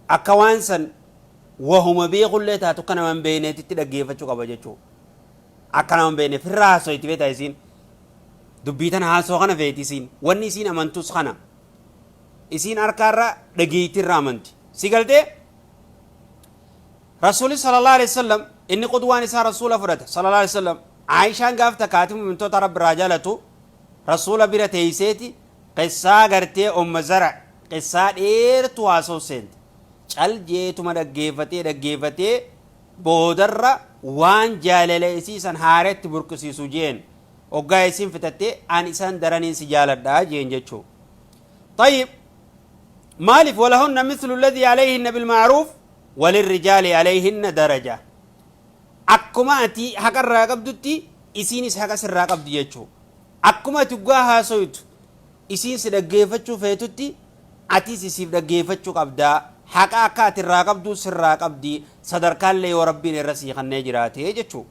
Akka waan san wahuma beekullee taatu akka nama hin beekneetitti dhaggeeffachuu qaba jechuudha. Akka nama hin beekne firraa haasoyti beektaa isiin. Dubbii tana haasoo kana feeti isiin. Wanni isiin amantus kana. Isiin harkaarra dhageettirra amanti. Si galtee? Rasuulli sallallahu alaihi wasallam inni qudwaan isaa Rasuula fudhate sallallahu alaihi wasallam. Aishaan gaaf takka, haati mu'mintoota, Rabbi irraa jaalatu, Rasuula bira teeyseeti qissaa gartee Umma Zara qissaa dheertuu haasoo seente. Cal jeetuma dhaggeeffatee dhaggeeffatee boodarra waan jaalala isii san haaretti burqisiisu jeen. Hoggaa isiin fixattee, an isaan daraniin si jaaladha jeen jechuu. Tayyib, maaliif? Walahunna mithlu alladhii alayhinna bilma'ruuf walirrijaali alayhinna daraja. Akkuma ati haqa irraa qabdutti isiinis haqa sirraa qabdi jechuu. Akkuma ati dhugaa haasoytu isiin si dhaggeeffachuu feetutti atis isiif dhaggeeffachuu qabdaa. Haqa akka ati irraa qabdu sirraa qabdi, sadarkaallee yoo Rabbiin irra sii kannee jiraate jechuu.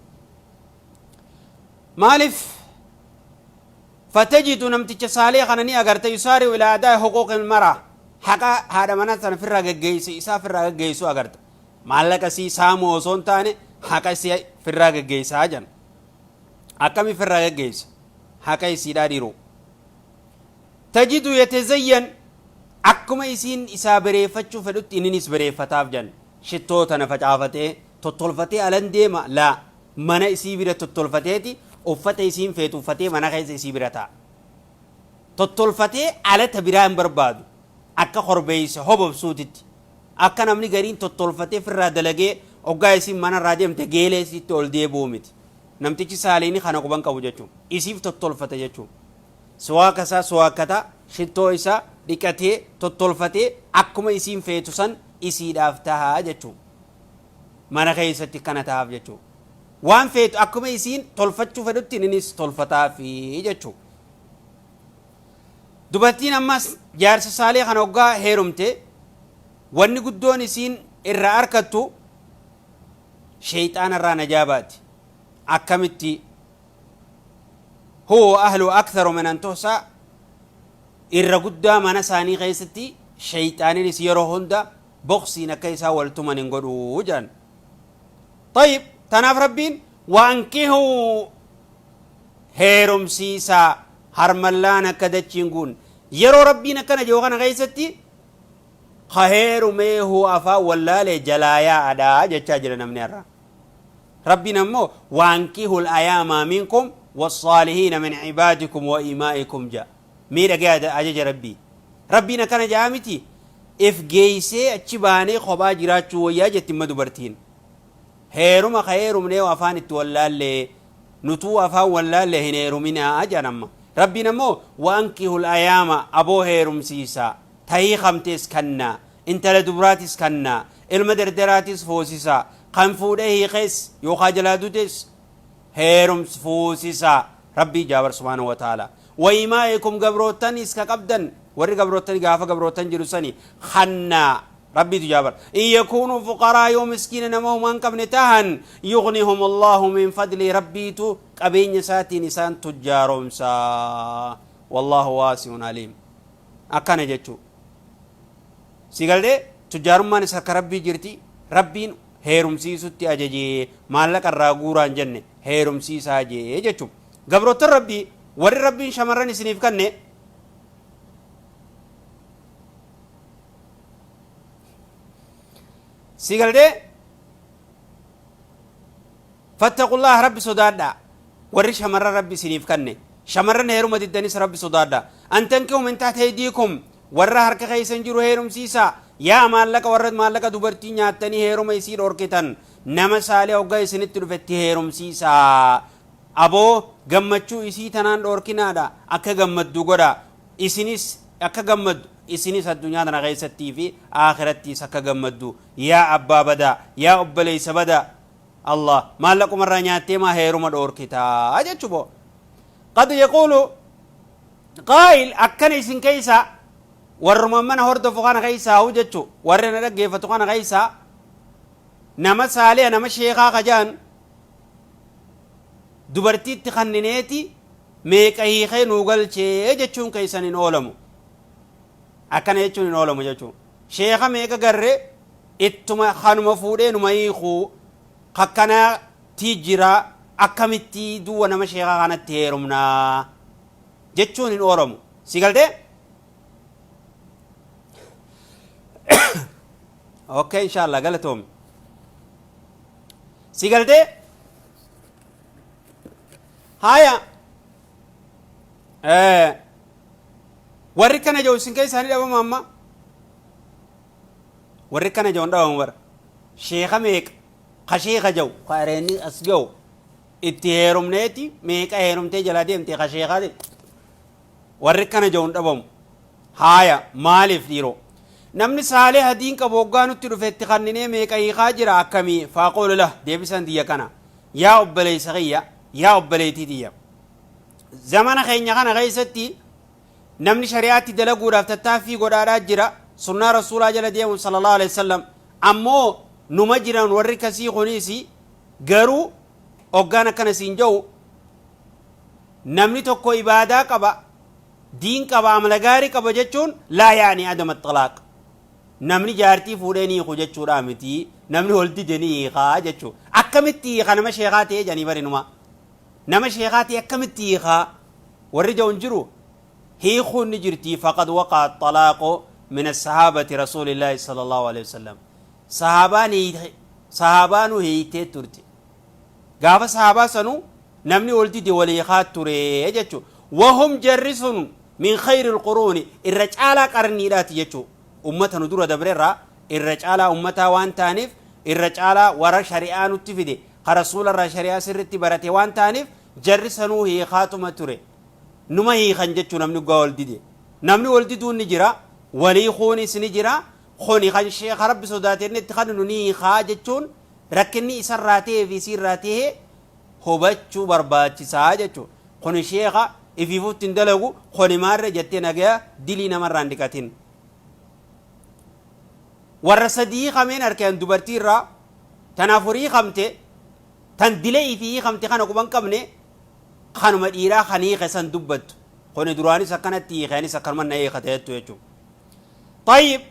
Maaliif? Fatajidu, namticha saalee kana ni agarta, yusaari'u ilaa adaa'i huquuqil mara, haqa haadha manaa sana firraa gaggeessu isaa firraa gaggeessu agarta. Maallaqa isii saamuu osoo hin taane haqa isii firraa gaggeessaa jedhan. Akkami firraa gaggeessa? Haqa isiidhaa dhiiroo. Tajidu yatazayyan, akkuma isiin isaa bareeffachuu fedhutti inninis bareeffataaf jedhan. Shittoo tana facaafatee tottolfatee alan deema laa, mana isii bira tottolfateeti uffata isiin feetu uffatee mana keessa isii bira taa'a. Tottolfatee alata biraa hin barbaadu. Akka korbeessa hobobsuutitti. Akka namni gariin tottolfatee firraa dalagee hoggaa isiin manarraa deemte geelee isiitti ol deebi'u miti. Namtichi saaliini kana quban qabu jechuudha. Isiif tottolfata jechuudha. Siwaaka isaa siwaakkata, shittoo isaa dhiqatee tottolfatee akkuma isiin feetu san isiidhaaf taha jechuu. Mana keessatti akkana tahaaf jechuu. Waan feetu akkuma isiin tolfachuu fedhutti innis tolfataafi jechuu. Dubartiin ammas jaarsa saalee kana hoggaa heerumte wanni guddoon isiin irraa arkattu sheeyxaana irraa najaa baati. Akkamitti? Huwa wa ahluhu aktharu min an tuhsaa, irra guddaa mana isaanii keessatti sheeyxaaninis yeroo hunda boksiin akka isaan wal tuman hin godhu jedhan. Tayyib, tanaaf Rabbiin waankihuu heerumsiisaa harmallaan akka dachiin guun yeroo Rabbiin akkana jedhu kana keessatti ka heerumeehuu afaan wallaalee jalaa yaa'adha jechaa jira namni har'a. Rabbiin ammoo waankihul ayaamaa minkum wassaalihiina min cibaadikum wa imaa'ikum ja'a. Mee dhagaya ajaja Rabbii. Rabbiin akkana ja'a miti if geeysee achi baanee kophaa jiraachuu wayyaa jetti imma dubartiin. Heeruma ka heerumnee afaan itti wallaallee nutuu afaan wallaalle hin heeruminaa jedhan amma. Rabbiin ammoo waankihul ayaama aboo heerumsiisaa ta hiikamtees kannaa intala dubraatis kannaa ilma dardaraatis fuusisaa kan fuudhee hiikees yookaa jalaa dutees heerums fuusisaa Rabbii jaabar subhaanahu wa ta'ala. Wayimaa'ikum gabroottanis ka qabdan warri gabroottani gaafa gabroottan jiru sani kannaa Rabbiitu jaabar. In yakuunuu fuqaraa yoo miskiina nama homaa hin qabne tahan yughnihum Allahu min fadlii Rabbiitu qabeenya isaatiin isaan tujjaaromsa. Wallaahu waasi'un aliim. Akkana jechuu. Si galtee tujjaarummaan isa harka Rabbii jirti. Rabbiin heerumsiisutti ajajee maallaqa irraa guuraa hin jenne heerumsiisaa jee jechuu. Gabroottan Rabbii warri Rabbiin shamarran isiniif kanne Si galtee? Fattaqullaah Rabbi sodaadhaa. Warri shamarran Rabbi isiniif kanne. Shamarran heeruma diddanis Rabbi sodaadhaa. An tankihu min tahti aydiikum warra harka keessan jiru heerumsiisaa. Yaa maallaqa warra maallaqa dubartii nyaattanii heeruma isii dhorkitan nama saalee hoggaa isinitti dhufetti heerumsiisaa. Aboo gammachuu isii tanaan dhorkinaadha akka gammaddu godhaa. Isinis akka gammaddu, isinis addunyaa tana keessattii fi aakhirattiis akka gammaddu. Yaa abbaa badaa, yaa obboleessa badaa, Allah, maallaquma irraa nyaattee maa heeruma dhoorkita jechu boo. Qad yaquulu qaa'il akkana isin keessaa warruma mana hordofu kana keessaa hu jechu warri na dhaggeeffatu kana keessaa nama saaliha nama sheekaa kajaan dubartiitti kannineeti meeqa hiikee nuu galchee jechuun keessan hin oolamu. Akkana jechuun hin oolamu jechuun. Sheeka meeqa garre ittuma kanuma fuudhee numa hiikuu kakkanaa tii jira akkamittii duwwa nama sheekaa kanatti heerumnaa jechuun hin oolamu. Si galtee? Okay inshallah galatoomi. Si galtee? Haya warri kana jiru isin keessaa ni dhabama amma warri kana jiru hin dhabamu bara sheeka meeqa ka sheeka jiru ka areenni as ga'u itti heerumneeti meeqa heerumtee jalaa deemte ka sheekaa warri kana jiru hin dhabamu. Haaya maaliif dhiiroo namni saaliha diin qabu hoggaa nutti dhufe itti kanninee meeqa hiikaa jira akkamii faaqoolu lah deebisaan tiyya kana yaa obboleessa kiyya yaa obboleettii tiyya zamana keenya kana keessatti namni shari'aatti dalaguudhaaf tattaaffii godhaadhaa jira sunnaa rasuulaa jala deemuun sallallahu alaihi wasallam ammoo numa jiran warri kasii kunis garuu hoggaan akkana siin jedhu namni tokko ibaadaa qaba Diin qaba amala gaarii qaba jechuun laa yaani adama xalaaq. Namni jaartii fuudhee ni hiiku jechuudhaa miti. Namni wal dide ni hiikaa jechuu. Akkamitti hiika nama sheekaa ta'ee jedhanii bari numa. Nama sheekaa ta'e akkamitti hiikaa? Warri jedhu hin jiru. Hiikuun ni jirti faqad waqa'a xalaaqu min as-sahaabati rasuulillaahi sallallahu alaihi wasallam. Sahaabaan sahaabaanuu hiiktee turte. Gaafa sahaabaa sanuu namni wal dide wal hiikaa ture jechu. Wahum jarri sun min khayril quruuni irra caalaa qarniidhaati jechu. Ummata nu dura dabre irraa irra caalaa ummataa waan ta'aniif irra caalaa warra shari'aa nutti fide ka rasuula irraa shari'aa sirritti barate waan ta'aniif jarri sanuu hiikaatuma ture. Numa hiikan jechuu namni hoggaa wal dide. Namni wal diduun ni jira, wal hiikuunis ni jira. Kuni kan sheekha Rabbi sodaate inni itti kannu ni hiikaa jechuun rakkinni isarraa ta'ee fi isiirraa ta'e hubachuu barbaachisaa jechuudha. Kuni sheekha ifiifuu itti hin dalagu, kuni maarree jettee nagaya dilii namarraa hin dhiqatin. Warra sadii hiikameen arke an dubartii irraa, tan afur hiikamte, tan dila ifii hiikamte kana quba hin qabne, kanuma dhiiraa kan hiike san dubbattu. Kuni duraanis akkanatti hiike anis akkanuman na hiikate jettu jechuudha. Tayyib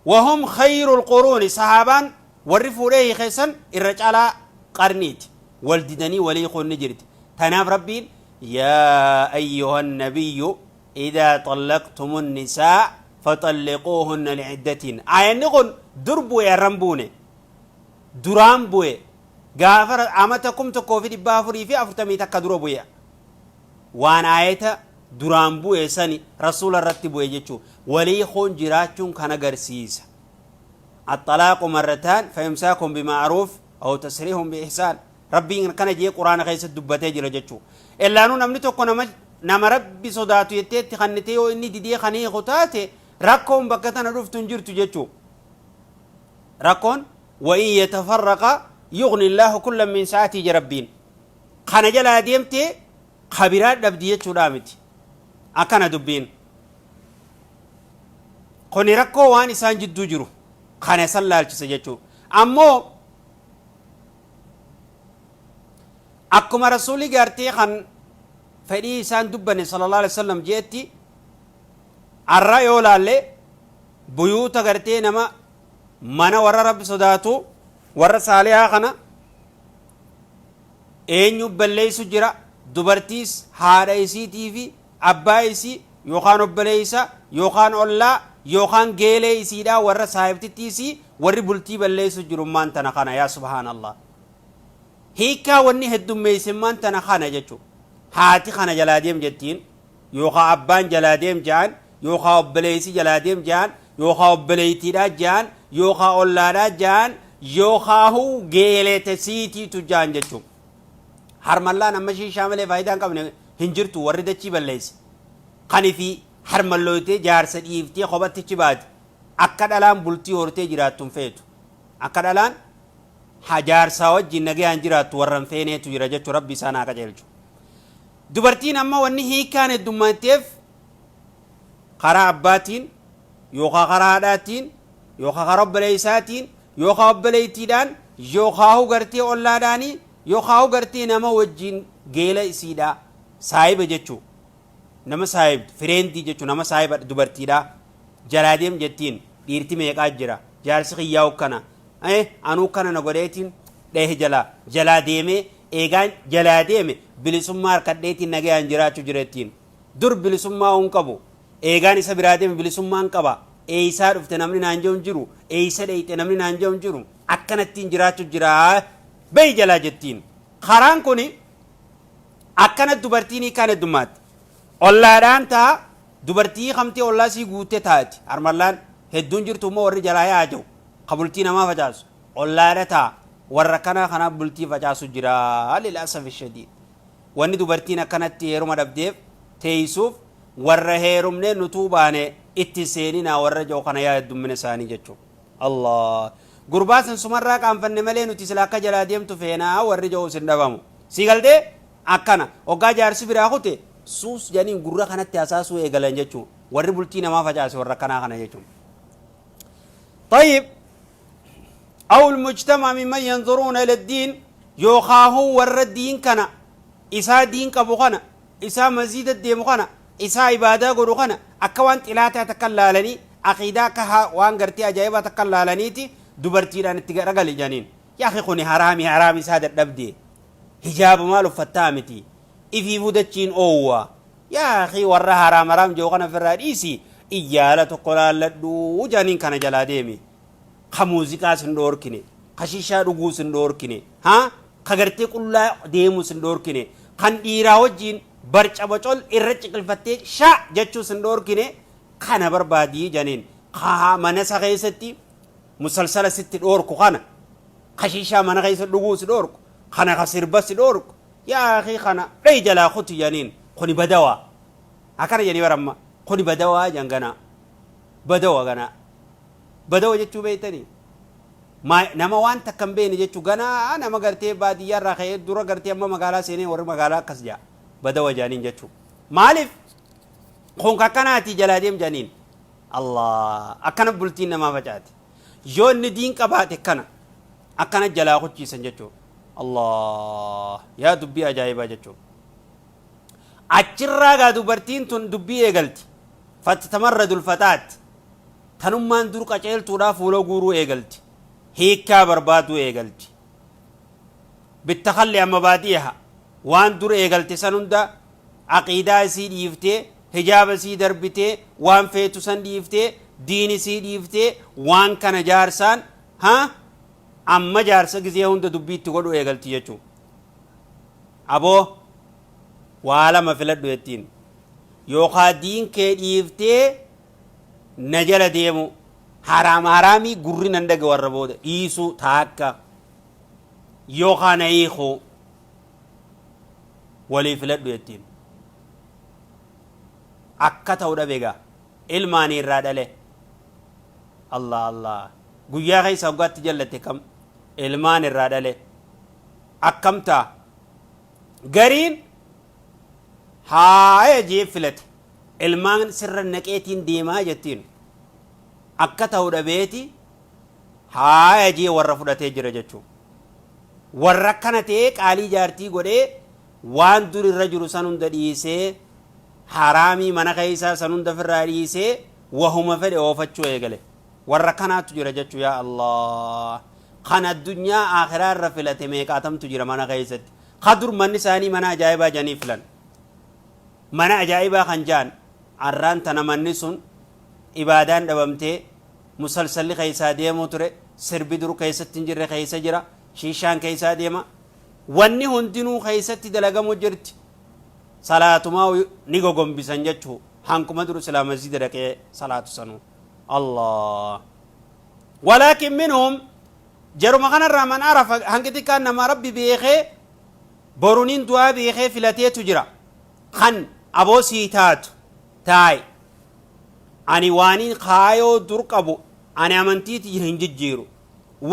wahum khayrul quruuni sahaabaan warri fuudhee hiike san irra caalaa qarniiti. Wal didanii walii hiikuun ni jirti. Tanaaf Rabbiin yaa ayyuhan nabiyyu idaa xallaqtumun nisaa faxalliquuhunna li'iddatiin. Aayanni kun dur bu'e har'a hin buune. Duraan bu'e. Gaafa amata 1441 dura bu'e. Waan aayata duraan bu'e sani Rasuula irratti bu'e jechuu. Walii hiikuun jiraachuun kan agarsiisa. Axxalaaqu marrataan fa'imsaakum bima'aruuf aw tasriihun bi'ihsaan. Rabbiin akkana jee Qur'aana keessatti dubbatee jira jechuu. Ellaanuu namni tokko nama nama Rabbi sodaatu jettee itti kannitee yoo inni didee kan hiiku taate rakkoon bakka tana dhuftu hin jirtu jechuu. Rakkoon wa in yatafarraqa yughni Allaahu kullan min sa'atii je Rabbiin. Kana jalaa deemtee ka biraa dhabdi jechuudhaa miti. Akkana dubbiin. Kuni rakkoo waan isaan jidduu jiru kana san laalchisa jechuu. Ammoo Akkuma Rasuulli gartee kan fedhii isaan dubbanne sallallahu alaihi wasallam jeetti arra yoo laalle buyuuta gartee nama mana warra Rabbi sodaatu warra saalihaa kana eenyu balleessu jira dubartiis haadha isiitii fi abbaa isii yookaan obboleessa yookaan ollaa yookaan geelee isiidhaa warra saahibtittii isii warri bultii balleessu jirummaan tana kana yaa subhaanallah. Hiikkaa wanni heddummeeysemmaan tana kana jechu. Haati kana jalaa deem jettiin, yookaa abbaan jalaa deem je'an, yookaa obboleeysi jalaa deem je'an, yookaa obboleeytiidhaa je'an, yookaa ollaadhaa je'an, yookaahuu geelete siitiitu je'an jechu. Harmallaan amma shiishaa malee faayidaa hin qabne hin jirtu warri dachii balleeyse. Kan ifii harmallooytee jaarsa dhiiftee kophattichi baate akka dhalaan bultii hortee jiraattu hin feetu. Akka dhalaan ha jaarsaa wajjiin nagayaan jiraattu warra hin feeneetu jira jechu Rabbi isaan haa qajeelchu. Dubartiin amma wanni hiikkaan heddummaatteef karaa abbaatiin yookaa karaa haadhaatiin yookaa karaa obboleessaatiin yookaa obboleettiidhaan yookaahu gartee ollaadhaanii yookaahu gartee nama wajjiin geela isiidhaa saahiba jechuu nama saahibdu fireendii jechuu nama saahiba dubartiidhaa jalaa deem jettiin dhiirti meeqaa jira jaarsi kiyyaa ukkana Eh anuu kana na godheetiin dhehe jalaa jalaa deemee eegaan jalaa deeme bilisummaa harkadheetiin nagayaan jiraachuu jira ittiin. Dur bilisummaa hin qabu. Eegaan isa biraa deeme bilisummaan qaba. Eeysaa dhufte namni naan jedhu hin jiru. Eeysa dheeyxe namni naan jedhu hin jiru. Akkanattiin jiraachuu jira. Bahi jalaa jettiin. Karaan kuni akkana dubartiin hiikaan heddummaatti. Ollaadhaan ta'a dubartii hiikamtee ollaa sii guuttee taati. Harmallaan hedduun jirtu immoo warri jalaa yaa'aa jiru. Ka bultii namaa facaasu ollaadha taa warra akkanaa kanaaf bultii facaasu jira lil asafi shadiid. Wanni dubartiin akkanatti heeruma dhabdeef teeysuuf warra heerumnee nutuu baane itti seeninaa warra jedhu kana yaa heddummina isaanii jechuu. Allah. Gurbaa san sumarraa qaanfanne malee nuti sila akka jalaa deemtu feenaa warri jedhus hin dhabamu. Sii galtee? Akkana. Hoggaa jaarsi biraa kute suus jedhaniin gurra kanatti hasaasuu eegalan jechuu. Warri bultii namaa facaase warra akkanaa kana jechuun. طيب أو المجتمع ممن ينظرون إلى الدين يوخاهو ور الدين كان إسا دين قبو كان إسا مزيد الديم كان إسا عبادة قدو كان أكوان تلاتا تكلالني عقيدة كها وان قرتي أجايبا تكلالنيتي دبرتي لان تقرقل جانين يا أخي خوني حرامي حرامي سادة دبدي hijaaba maal uffattaa miti ifiifuu dachiin oowwa yaa akii warra haraam haraam jiru kana ofirraa dhiisi iyyaala tokko laalladhu jaaniin kana jalaa deemi ka muuziqaas hin dhoorkine ka shishaa dhuguus hin dhoorkine ha ka gartee qullaa deemuus hin dhoorkine kan dhiiraa wajjiin barca bocol irra ciqilfattee sha jechuus hin dhoorkine kana barbaadii janiin ka mana isa keessatti musalsala sitti dhoorku kana ka shishaa mana keessa dhuguu si dhoorku kana ka sirba si dhoorku yaa akii kana dhayi jalaa kuti janiin kuni badawa. Akkana jedhanii baramma. Kuni badawaa jedhan ganaa. Badawa ganaa. Badawa jechuu beektanii? Nama waan takka hin beekne jechuu ganaa nama gartee baadiyyaa irraa ka'ee dura gartee amma magaalaa seenee warri magaalaa akkas jedha. Badawa jedhaniin jechuu. Maaliif? Kun kakkanaatii jalaa deem jedhaniin. Allah akkana bultiin namaa facaati. Yoo inni diin qabaate kana akkana jalaa kuchiisan jechuudha. Allah yaa dubbii ajaa'ibaa jechuudha. Achirraa gaa dubartiin tun dubbii eegalti. Fattatamarradul fataat. Tanummaan dur qaceeltuudhaa fuula guuruu eegalti. Hiikkaa barbaaduu eegalti. Bittakalli amma baadiyaha. Waan dur eegalte san hunda aqiidaa isii dhiiftee, hijaaba isii darbitee, waan feetu san dhiiftee, diin isii dhiiftee, waan kana jaarsaan ha amma jaarsa gizee hunda dubbii itti godhuu eegalti jechuudha. Aboo waa lama filadhu jettiin. Yookaa diin kee dhiiftee na jala deemu haraam haraamii gurri nan dhage warra booda dhiisuu taakka yookaa na hiikuu walii filadhu jettiin. Akka ta'u dhabe gaa ilmaanii irraa dhale. Allah Allah guyyaa keessa hoggaatti jallatte kam ilmaan irraa dhale. Akkam ta'a? Gariin haaya jee filate. Ilmaan sirra naqeetiin deemaa jettiin. Akka ta'u dhabeeti haaya jee warra fudhatee jira jechuu. Warra akkana ta'ee qaalii jaartii godhee waan dur irra jiru san hunda dhiisee haraamii mana keessaa san hunda ofirraa dhiisee wahuma fedhe oofachuu eegale. Warra kanaatu jira jechuu yaa Allah. Kan addunyaa aakhiraa irra filate meeqaatamtu jira mana keessatti. Ka dur manni isaanii mana ajaa'ibaa jedhanii filan. Mana ajaa'ibaa kan ja'an arraan tana manni sun ibaadaan dhabamtee musalsalli keessaa deemuu ture sirbi dur keessatti hin jirre keessa jira shiishaan keessaa deema wanni hundinuu keessatti dalagamu jirti salaatumaa ni gogombisan jechuu hankuma dur silaa masjida dhaqee salaatu sanuu Allah walaakin minhum jaruma kanarraa man arafa hangi xiqqaan nama rabbi beekee boruniin du'aa beekee filateetu jira kan aboo sii taatu taa'i ani waanin kaayoo dur qabu ani amantii tiyya hin jijjiiru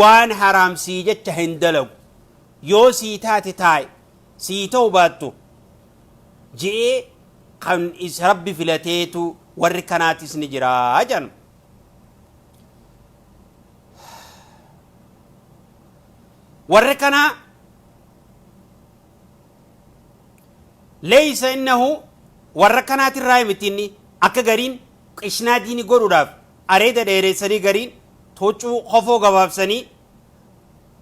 waan haraam sii jecha hin dalagu yoo sii taate taa'i sii ta'u baattu je'ee kan is rabbi filateetu warri kanaatis ni jira jedhan. Warri kanaa leeysa innahu warra kanaatirraa miti inni akka gariin qishnaa diini godhuudhaaf areeda dheereessanii gariin huccuu kofoo gabaabsanii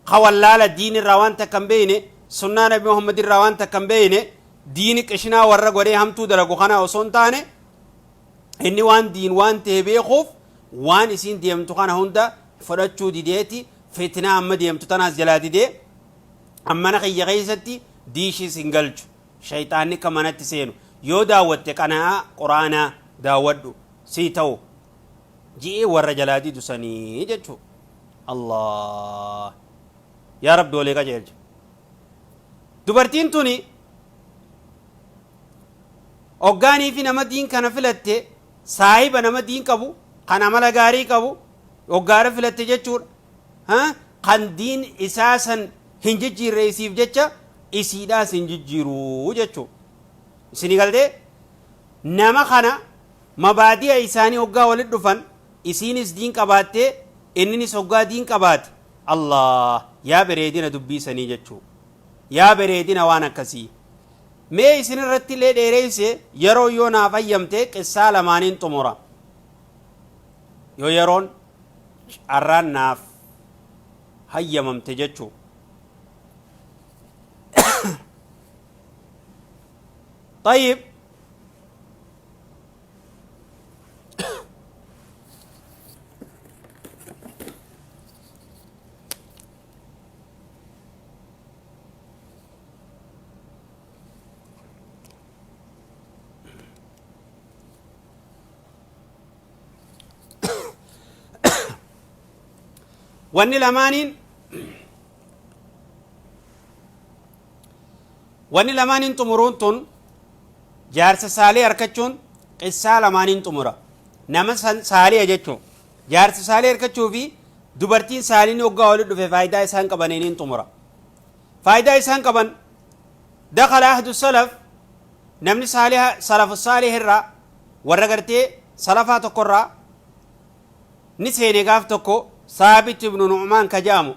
ka wallaala diin irraa waan takka hin beeyne sunnaa nabi Muhammad irraa waan takka hin beeyne diini qishnaa warra godhee hamtuu dalagu kana osoo hin taane inni waan diin waan ta'e beekuuf waan isiin deemtu kana hunda fudhachuu dideeti fitnaa amma deemtu tanaas jalaa didee ammana kiyya keessatti diishiis hin galchu shayxaanni akka manatti seenu yoo daawwatte qana'aa quraanaa daawwadhu sii ta'u ji'ee warra jalaa didu sanii jechuu Allah yaa rabbi walii qajeelcha dubartiin tuni hoggaanii fi nama diin kana filatte saahiba nama diin qabu kan amala gaarii qabu hoggaara filatte jechuudha kan diin isaa san hin jijjiirre isiif jecha isiidhaas hin jijjiiru jechuu isinii galtee nama kana mabaadi'a isaanii hoggaa walit dhufan isiinis diin qabaattee inninis hoggaa diin qabaate Allah yaa bereedina dubbii sanii jechuu yaa bereedina waan akkasii mee isin irratti illee dheereyse yeroo yoo naaf ayyamte qissaa lamaaniin xumura yoo yeroon carraan naaf hayyamamte jechuu طيب Wanni lamaaniin wanni lamaaniin xumuruun tun jaarsa saalee harkachuun Qissaa lamaaniin xumura. Nama saaliha jechuun jaarsi saalih harkachuu fi dubartiin saaliin hoggaa walitti dhufe faayidaa isaan qabaniin xumura. Faayidaa isaan qaban, dakhala ahdu salaf, namni saaliha salafu saalih irraa, warra gartee salafaa tokkorraa ni seene. Gaaf tokko Saabit ibnu Nu'maan ka jedhamu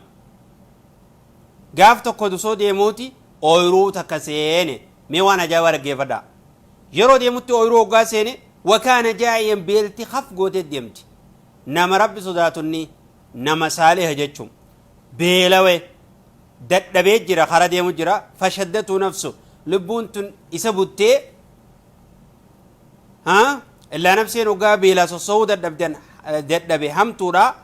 gaaf tokko osoo deemuuti ooyiruu takka seene. Mee waan ajaa'ibaa dhaggeeffadhaa. Yeroo deemutti ooyiruu hoggaa seene, wakaana jaa'iyan, beelti haf gootee deemti. Nama Rabbi sodaatunni nama saaliha jechuun beelawe, dadhabee jira, kara deemu jira. Fashaddatu nafsu, lubbuun tun isa buttee. Ha illaa nafseen hoggaa beelaa sossoo'uu dadhabdan dadhabe hamtuudha.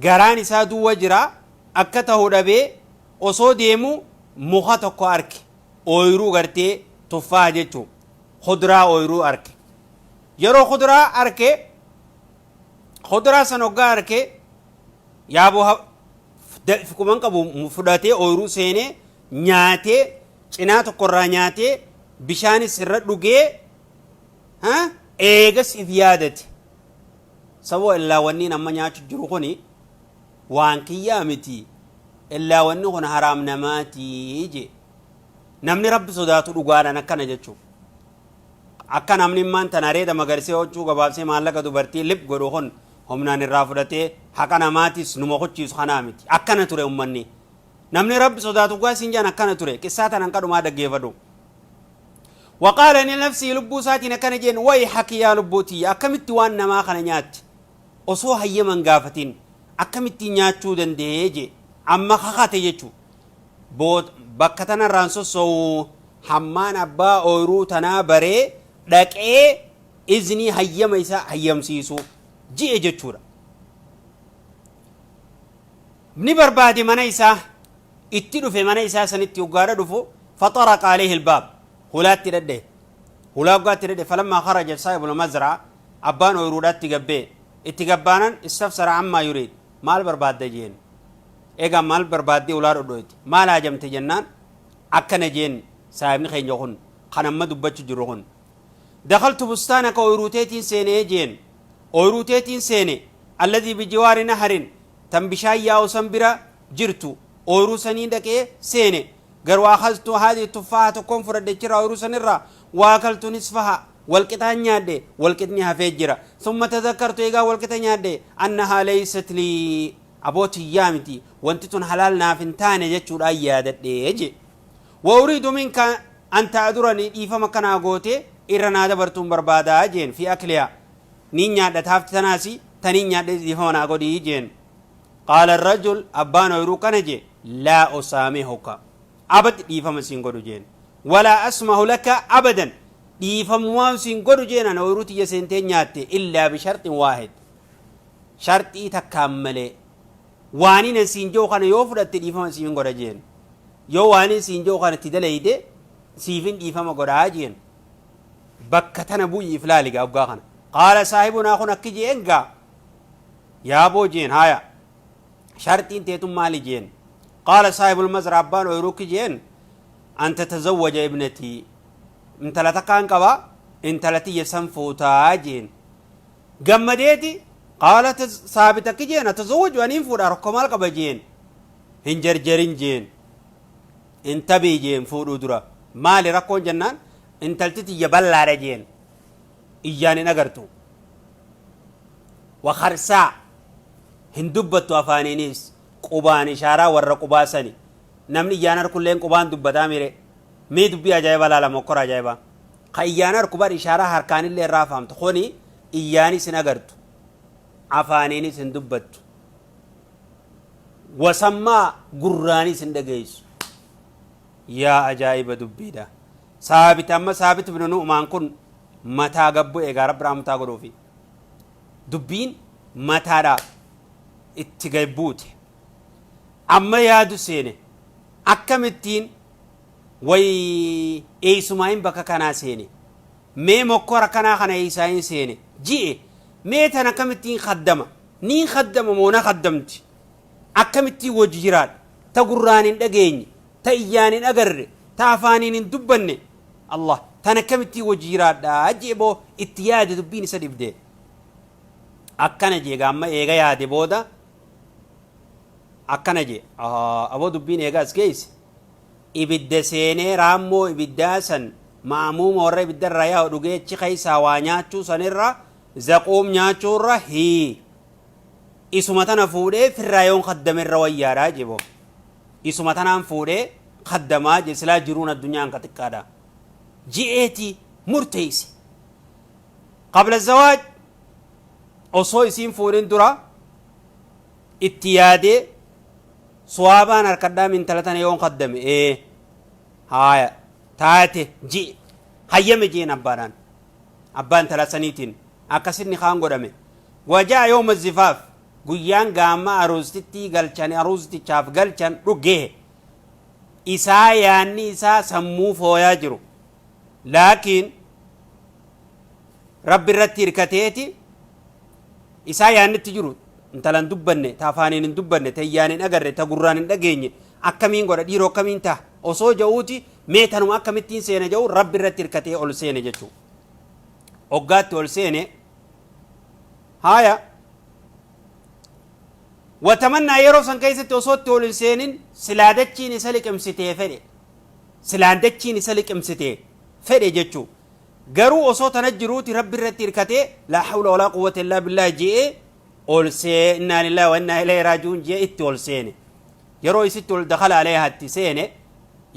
Garaan isaa duwwa jira, akka ta'u dhabee osoo deemu muka tokko arke. Ooyiruu gartee tuffaa jechuu, kuduraa ooyiruu arke. Yeroo kuduraa arke, kuduraa san hoggaa arke, yaaboo kuman qabu fudhatee ooyiruu seenee nyaatee, cinaa tokkorraa nyaatee, bishaanis irra dhugee. Eegas if yaadate: saboo illaa wanniin amma nyaachuu jiru kuni waan kiyyaa miti, illaa wanni kun haraam namaatii je. Namni Rabbi sodaatu dhugaadhaan akkana jechuu. Akka namni immaan tan areeda magarsee, huccuu gabaabsee, maallaqa dubartii lip godhu kun humnaan irraa fudhatee haqa namaatis numa kuchiisu kanaa miti. Akkana ture ummanni. Namni Rabbi sodaatu gaa siin jaan akkana ture. Qissaa tanan kadhumaa dhaggeeffadhu. وقال لنفسه, lubbuu isaatiin akkana jeen: ويحك yaa lubbuu tiyya, akkamitti waan namaa kana nyaatti osoo hayyaman gaafatin? Akkamitti nyaachuu danda'ee je. Amma kakate jechuu, bakka tanarraan sossoo'u hammaan abbaa ooyiruu tanaa baree dhaqee iznii hayyama isaa hayyamsiisu ji'e jechuudha. Ni barbaade, mana isaa itti dhufe. Mana isaa sanitti hoggaadha dhufu, فطرق عليه الباب, hulaatti dhadhe. Hulaa hoggaatti dhadhe, فلما خرج صاحب المزرعة, abbaan ooyiruudhaatti gabbee. Itti gabbaanan, استفسر عما يريد, maal barbaadda jeen. Egaa maal barbaaddee hulaa dhodhoyti, maal haajamte jennaan, akkana jeen saahibni keenya kun kan amma dubbachuu jiru kun: دخلت بستانك, ooyiruuteetiin seenee jeen. Ooyiruuteetiin seene, الذي بجوار نهر, tan bishaan yaa'u san bira jirtu. Ooyiruu sanii dhaqee seene. Garuu أخذت هذه التفاحة, tokkoon fudhadhe jira ooyiruu sanirraa. وأكلت نصفها, walqixaan nyaadhe, walqixni hafee jira. ثم تذكرت, eegaa walqixa nyaadhe, أنها ليست لي, abootiyyaa miti, wanti tun halaal naaf hin taane jechuudhaan yaadadhe je. وأريد منك أن تعذرني, dhiifama kanaa goote irra naa dabartuun barbaadaa jeen. في أكلها, niin nyaadha taafti tanaasi, taniin nyaadhe, dhiifama naa godhii jeen. قال الرجل, abbaan ooyiruu kana je: لا أسامحك أبدا, dhiifama siin godhu jeen. ولا أسمح لك أبدا, dhiifamumaan siin godhu jeen. Ana ooyiruu tiyya seentee nyaatte إلا بشرط واحد, sharxii takkaan malee. Waanin siin jiru kana yoo fudhatte dhiifama siin godha jeen. Yoo waanin siin jiru kana itti dalayde siifin dhiifama godhaa jeen. Bakka tana bu'iif laali gaa. Waggaa kana قال صاحبنا kun akki jeen: gaa yaaboo jeen, haya, sharxiin teetun maali jeen. قال صاحب المزرعة, abbaan ooyiruu jeen: أن تتزوج ابنتي, intala takkaan qaba, intala tiyya san fuutaa jeen. Gammadeeti قال saabit akki jeen: أتزوج, aniin fuudha, rakkoo maal qaba jeen. Hin jarjarin jeen, intabii jeen. Fuudhuu dura maali rakkoon jennaan, intalti tiyya ballaadha jeen, iyyaan hin agartu. وخرساء, hin dubbattu afaaniinis, qubaan ishaaraa warra qubaa sani. Namni iyyaan harkulleen qubaan dubbataa mire? Mee dubbii ajaa'ibaa laala, mokkora ajaa'ibaa. Ka iyyaan harku bar ishaaraa harkaanillee irraa fahamtu. Kuni iyyaanis hin agartu, afaaniinis hin dubbattu, وصماء, gurraanis hin dhageessu. Yaa ajaa'iba dubbiidha! Saabit, amma Saabit ibnu Nu'maan kun mataa gabbu. Eegaa Rabbi rahmataa godhuufi, dubbiin mataadha itti gabbuute. Amma yaadu seene: akkamittiin way eeysumaayin bakka kanaa seene? Mee mokkora kanaa kana eeysaayin seene ji'e? Mee tan akkamittiin kaddama? Niin kaddama moo na kaddamti? Akkamittiin wajji jiraadha ta gurraan hin dhageenye, ta iyyaan hin agarre, ta afaaniin hin dubbanne? Allah. Tan akkamittiin wajji jiraadha jee boo itti yaade dubbiin isa dhibde. Akkana jee gaamma eega yaade booda akkana jee aboo dubbiin eega as geesse ibidda seenee raammoo ibiddaa san ma'amuuma warra ibidda irraa yaa'u dhugee achi keessaa waa nyaachuu sanirra zaquum nyaachuurra hii isuma tana fuudhee firraa yoon kaddame irra wayyaadha jee boo. Isuma tanaan fuudhee kaddamaa jee silaa jiruun addunyaan ka xiqqaadha. Ji'eeti murteeyse. Qabla zawaaj osoo isiin fuudhin dura itti yaadee suwaabaan harkadhaa intala tana yoon kaddame ee haaya taate ji'e hayyame jeen abbaadhaan abbaa intala saniitiin akkasinni kaan godhame wajaa yooma zifaaf guyyaan gaamma aruustittii galchan aruustichaaf galchan dhugee isaa yaanni isaa sammuu fooyaa jiru laakiin Rabbi irratti hirkateeti isaa yaannitti jiru intala hin dubbanne ta afaaniin hin dubbanne ta iyyaan hin agarre ta gurraan hin dhageenye akkamiin godha dhiiroo akkamiin taha osoo ja'uuti mee tanuma akkamittiin seena ja'u Rabbi irratti hirkatee ol seene jechuu hoggaatti ol seene haaya watamannaa yeroo san keessatti osoo itti ol hin seenin silaa dachiin isa liqimsitee fedhe silaan dachiin isa liqimsitee fedhe jechuu garuu osoo tana jiruuti Rabbi irratti hirkatee laa hawla walaa quwwata illaa billaah je'ee ol see innaa lillaahi wa innaa ilayhi raaji'uun je'ee itti ol seene yeroo isitti ol dakala aleeha itti seene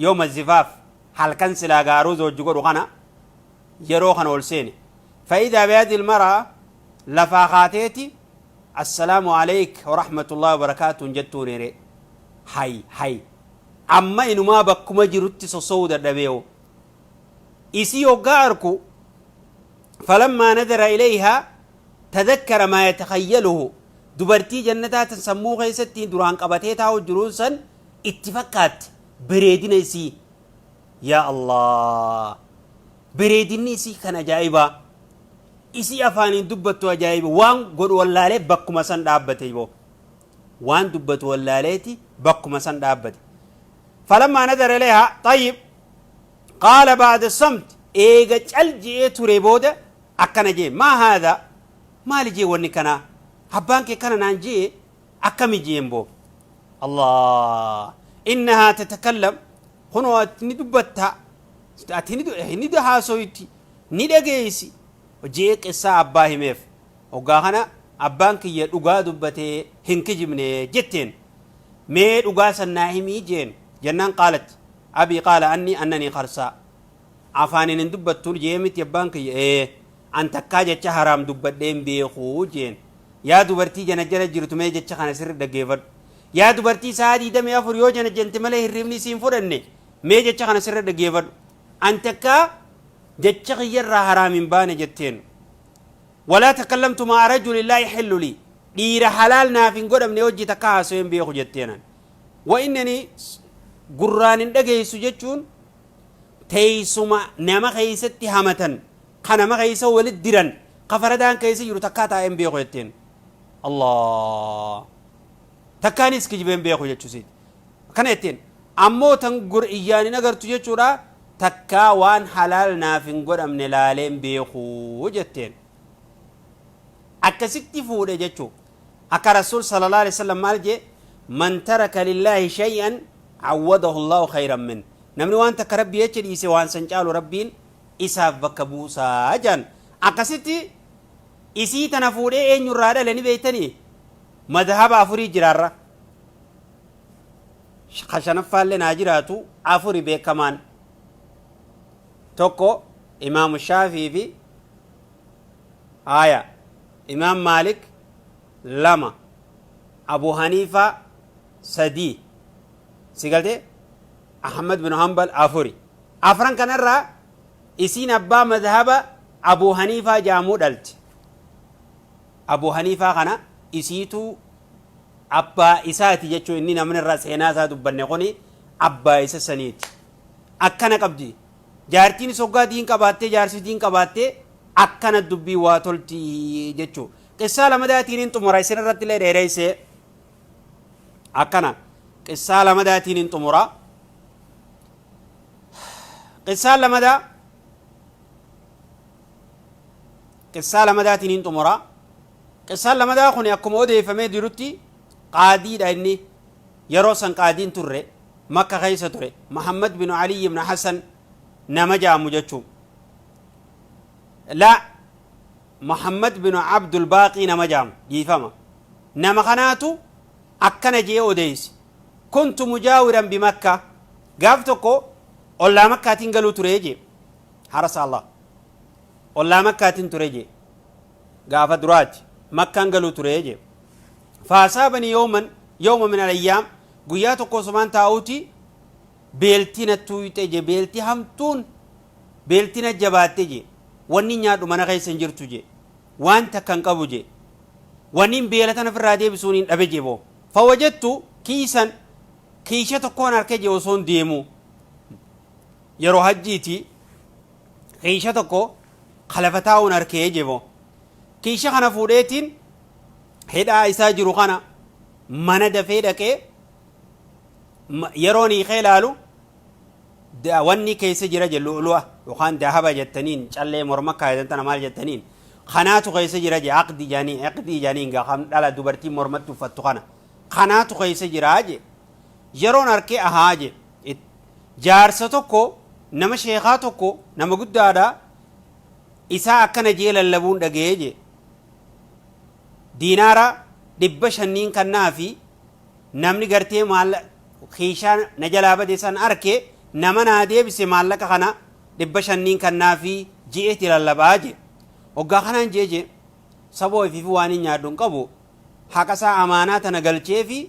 yooma zifaaf halkan silaa gaaruuza hojii godhu kana yeroo kana ol seene fa'idaa bihaadhihi ilmaraa lafaa kaateeti assalaamu aleyk warahmatullahi wabarakaatuun jettuun ere hay hay amma inumaa bakkuma jirutti sossowuu dadhabeewo isii hoggaa arku falammaa nadara ilayhaa tadakkara maa yatakayyaluhu dubartii jannataa tan sammuu keessatti duraan qabatee taa'u jiruun san itti fakkaatti bareedina isii yaa Allah bareedinni isii kan ajaa'ibaa isii afaaniin dubbattu ajaa'iba waan godhu wallaalee bakkuma san dhaabbate boo waan dubbatu wallaaleeti bakkuma san dhaabbate falammaa nadara ilayhaa tayyib qaala ba'da samt eega cal je'ee ture booda akkana jee maa haadha maali jee wanni kanaa abbaan kee kana naan jee akkami jeen boo Allah innahaa tatakallam kunoo ati ni dubbatta ati ni haasoyti ni dhageeysi jee qissaa abbaa himeef hoggaa kana abbaan kiyya dhugaa dubbatee hin kijibne jetteen mee dhugaa san naa himii jeen jennaan qaalat abii qaala anni annanii karsaa afaaniin hin dubbattu jee miti abbaan kiyya ee an takkaa jecha haraam dubbadhee hin beekuu jeen yaa dubartii jana jala jirtu mee jecha kana sirri dhaggeeffadhu yaa dubartii sa'a 24 yoo jana jente malee hirribni isiin fudhanne mee jecha kana sirri dhaggeeffadhu an takkaa jecha kiyyarraa haraam hin baane jetteen walaa takallamtu ma'a rajulin laa yaxillu lii dhiira halaal naaf hin godhamne hojii takka haasawee hin beeku jetteenan wa innani gurraan hin dhageessu jechuun teessuma nama keessatti hamatan ka nama keessa walit diran ka faradaan keessa jiru takkaa taa'ee hin beeku jetteen Allah takkaanis kijibee hin beeku jechuusiiti akkana jetteen ammoo tan gur iyyaan hin agartu jechuudha takkaa waan halaal naaf hin godhamne laalee hin beeku jetteen akkasitti fuudhe jechuu akka rasuul sallallahu alaihi wasallam maal jee man taraka lillaahi shay'an awwadahu Allahu khayran min namni waan takka rabbii jecha dhiise waan san caalu rabbiin isaaf bakka buusaa jaan akkasitti isii tana fuudhee eenyurraa dhale ni beektanii madhaba afurii jiraarra ka shanaffaallee naa jiraatu afuri beekamaan tokko imaamu shaafii fi haya imaam maalik lama abu haniifaa sadii si galte ahmad bin hanbal afuri afran kanarraa isiin abbaa madhaba abu haniifaa jaamuu dhalte abu haniifaa kana isiitu abbaa isaati jechuu inni namni irraa seenaa isaa dubbanne kuni abbaa isa saniiti akkana qabdi jaartiin soggaa diin qabaattee jaarsi diin qabaattee akkana dubbii waa tolti jechuu qissaa lamadaatiin hin xumura isin irratti illee dheereessee akkana qissaa lamadaatiin hin xumura qissaan lamadaa Qissaa lamadaatiin hin xumura. Qissaan lamadaa kun akkuma odeeffamee jirutti qaadiidha. Inni yeroo san qaadiin turre, Makka keessa ture, Muhammad bin Ali ibn Hasan nama jaamu jechuu, la, Muhammad bin Abdul Baaqii nama jaamu, dhiifama. Nama kanaatu akkana jee odeeyse: كنت مجاورا بمكة. Gaaf tokko ollaa Makkaatiin galuu ture jee. Harasa Allah, ollaa Makkaatiin ture jee. Gaafa duraati Makkaan galuu ture jee. فأصابني يوما يوم من الأيام, guyyaa tokko osumaan taa'uuti beeltii na tuuyxe je. Beeltii hamtuun, beeltii na jabaatte je. Wanni nyaadhu mana keessa hin jirtu je. Waan takka hin qabu je. Wanni beela tana ofirraa deebisuun hin dhabe je boo. فوجدت كيسا, kiisha tokkoon harkee je. Osoon deemu yeroo hajjiiti kiisha tokko kalafa taa'uun harkee je boo. Kiisha kana fuudheetiin hidhaa isaa jiru kana mana dafee dhaqee yeroo hiikee ilaalu wanni keessa jira je lu'lu'a yookaan dahaba jettaniin, callee morma kaayatan tana maal jettaniin, kanaatu keessa jira je. Aqdi jaanii, aqdii jaaniin gaa, dhala dubartiin mormatti uffattu kana, kanaatu keessa jira je. Yeroon harkee ahaa je, jaarsa tokko, nama sheekaa tokko, nama guddaadha, isaa akkana jee lallabuun dhaga'ee je: "Diinaara 500n kannaa fi namni gartee maalla kiishaa na jalaa bade san arke nama naa deebise maallaqa kana 500n kannaa fi" ji'eeti lallabaa je. Hoggaa kanaan jee, saboo ifiif waan hin nyaadhu hin qabu, haqa isaa amaanaa tana galchee fi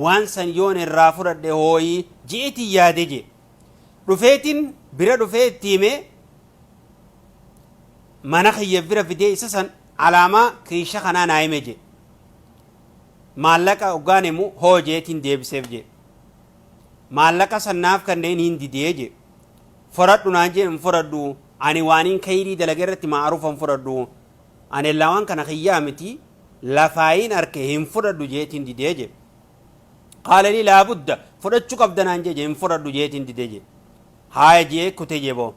waan san yoon irraa fudhadhe hooyi ji'eeti yaade je. Dhufeetiin bira dhufee itti himee, mana kiyya bira fidee isa san alaamaa kiisha kanaa naa hime je. Maallaqa hoggaan himu hoo jeetiin deebiseef je. Maallaqa sannaaf kanneen hin didee je. "Fudhadhu" naan jee. "Hin fudhadhu ani, waaniin kayrii dalage irratti ma'aruufa hin fudhadhu ani, illaa waan kana kiyyaa miti, lafaayin arke, hin fudhadhu" jeetiin didee je. قال لي لا بد, "Fudhachuu qabda" naan jee. "Hin fudhadhu" jeetiin didee je. "Haaya" jee kute je boo.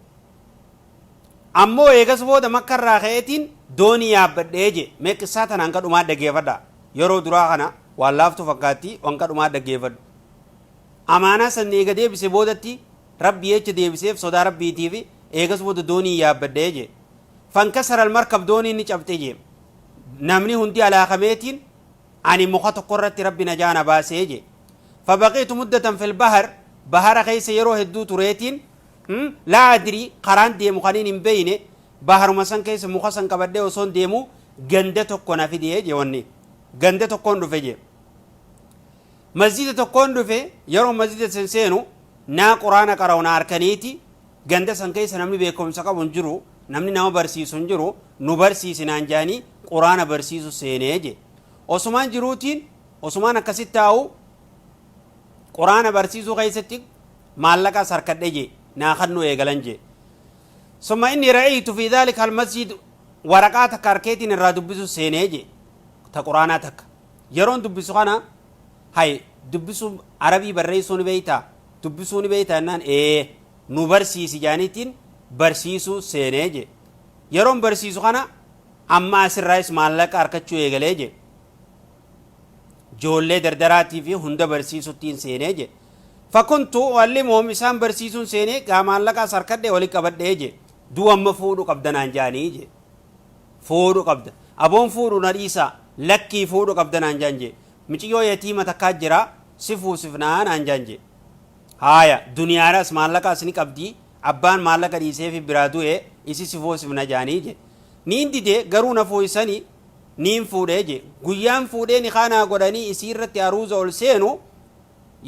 Ammoo eegas booda Makkarraa ka'eetiin doonii yaabbadhee je. Mee qissaa tanaan ka dhumaa dhaggeeffadha. Yeroo duraa kana waan laaftu fakkaatti, waan ka dhumaa dhaggeeffadhu. Amaanaa san eega deebise boodatti Rabbi jecha deebiseef, sodaa Rabbiitiif. Eegas booda doonii yaabbadhee je. فانكسر المركب, doonii ni cabxe je. Namni hundi alaakameetiin ani muka tokko irratti Rabbi najaana baasee je. فبقيت مدة في البحر, bahara keessa yeroo hedduu tureetiin لا أدري, karaan deemu kaniin hin beyne, baharuma san keessa muka san qabadhee osoon deemu ganda tokko na fidee je. Wanni ganda tokkoon dhufe je, masjida tokkoon dhufe. Yeroo masjida san seenu naa Quraana qara'u na harkaniiti. Ganda san keessa namni beekumsa qabu hin jiru, namni nama barsiisu hin jiru. "Nu barsiisi" naan jaanii Quraana barsiisu seenee je. Osumaan jiruutiin, osumaan akkasitti taa'u, Quraana barsiisuu keessatti maallaqas harkadhe je. Naa kannu eegalan je. ثم إني رأيت في ذلك المسجد waraqaa takka harkeetiin irraa dubbisu seenee je, ta Quraanaa takka. Yeroon dubbisu kana, "Hay, dubbisu Arabii barreessuu ni beeytaa, dubbisuu ni beeytaa?" jennaan, "Ee, nu barsiisi" jaaniitiin barsiisuu seenee je. Yeroon barsiisu kana amma asirraayis maallaqa harkachuu eegalee je. Joollee dardaraatii fi hunda barsiisuttiin seenee je. فكنت أعلمهم, isaan barsiisuun seenee gaa maallaqaas harkadhee wali qabadhee je. "Duu amma fuudhu qabda" naan jaanii je. "Fuudhu qabda." "Aboon fuudhu na dhiisa." "Lakkii, fuudhu qabda" naan jaan je. "Miciyyoo yatiima takkaa jira, si fuusifnaa" naan jaan je. Haaya, duniyaadhaas maallaqaas ni qabdi, abbaan maallaqa dhiisee fi biraa du'e, isi si fuusifna jaanii je. Niin dide, garuu na fuusanii niin fuudhee je. Guyyaan fuudhee ni kaanaa godhanii isii irratti aruuza ol seenu,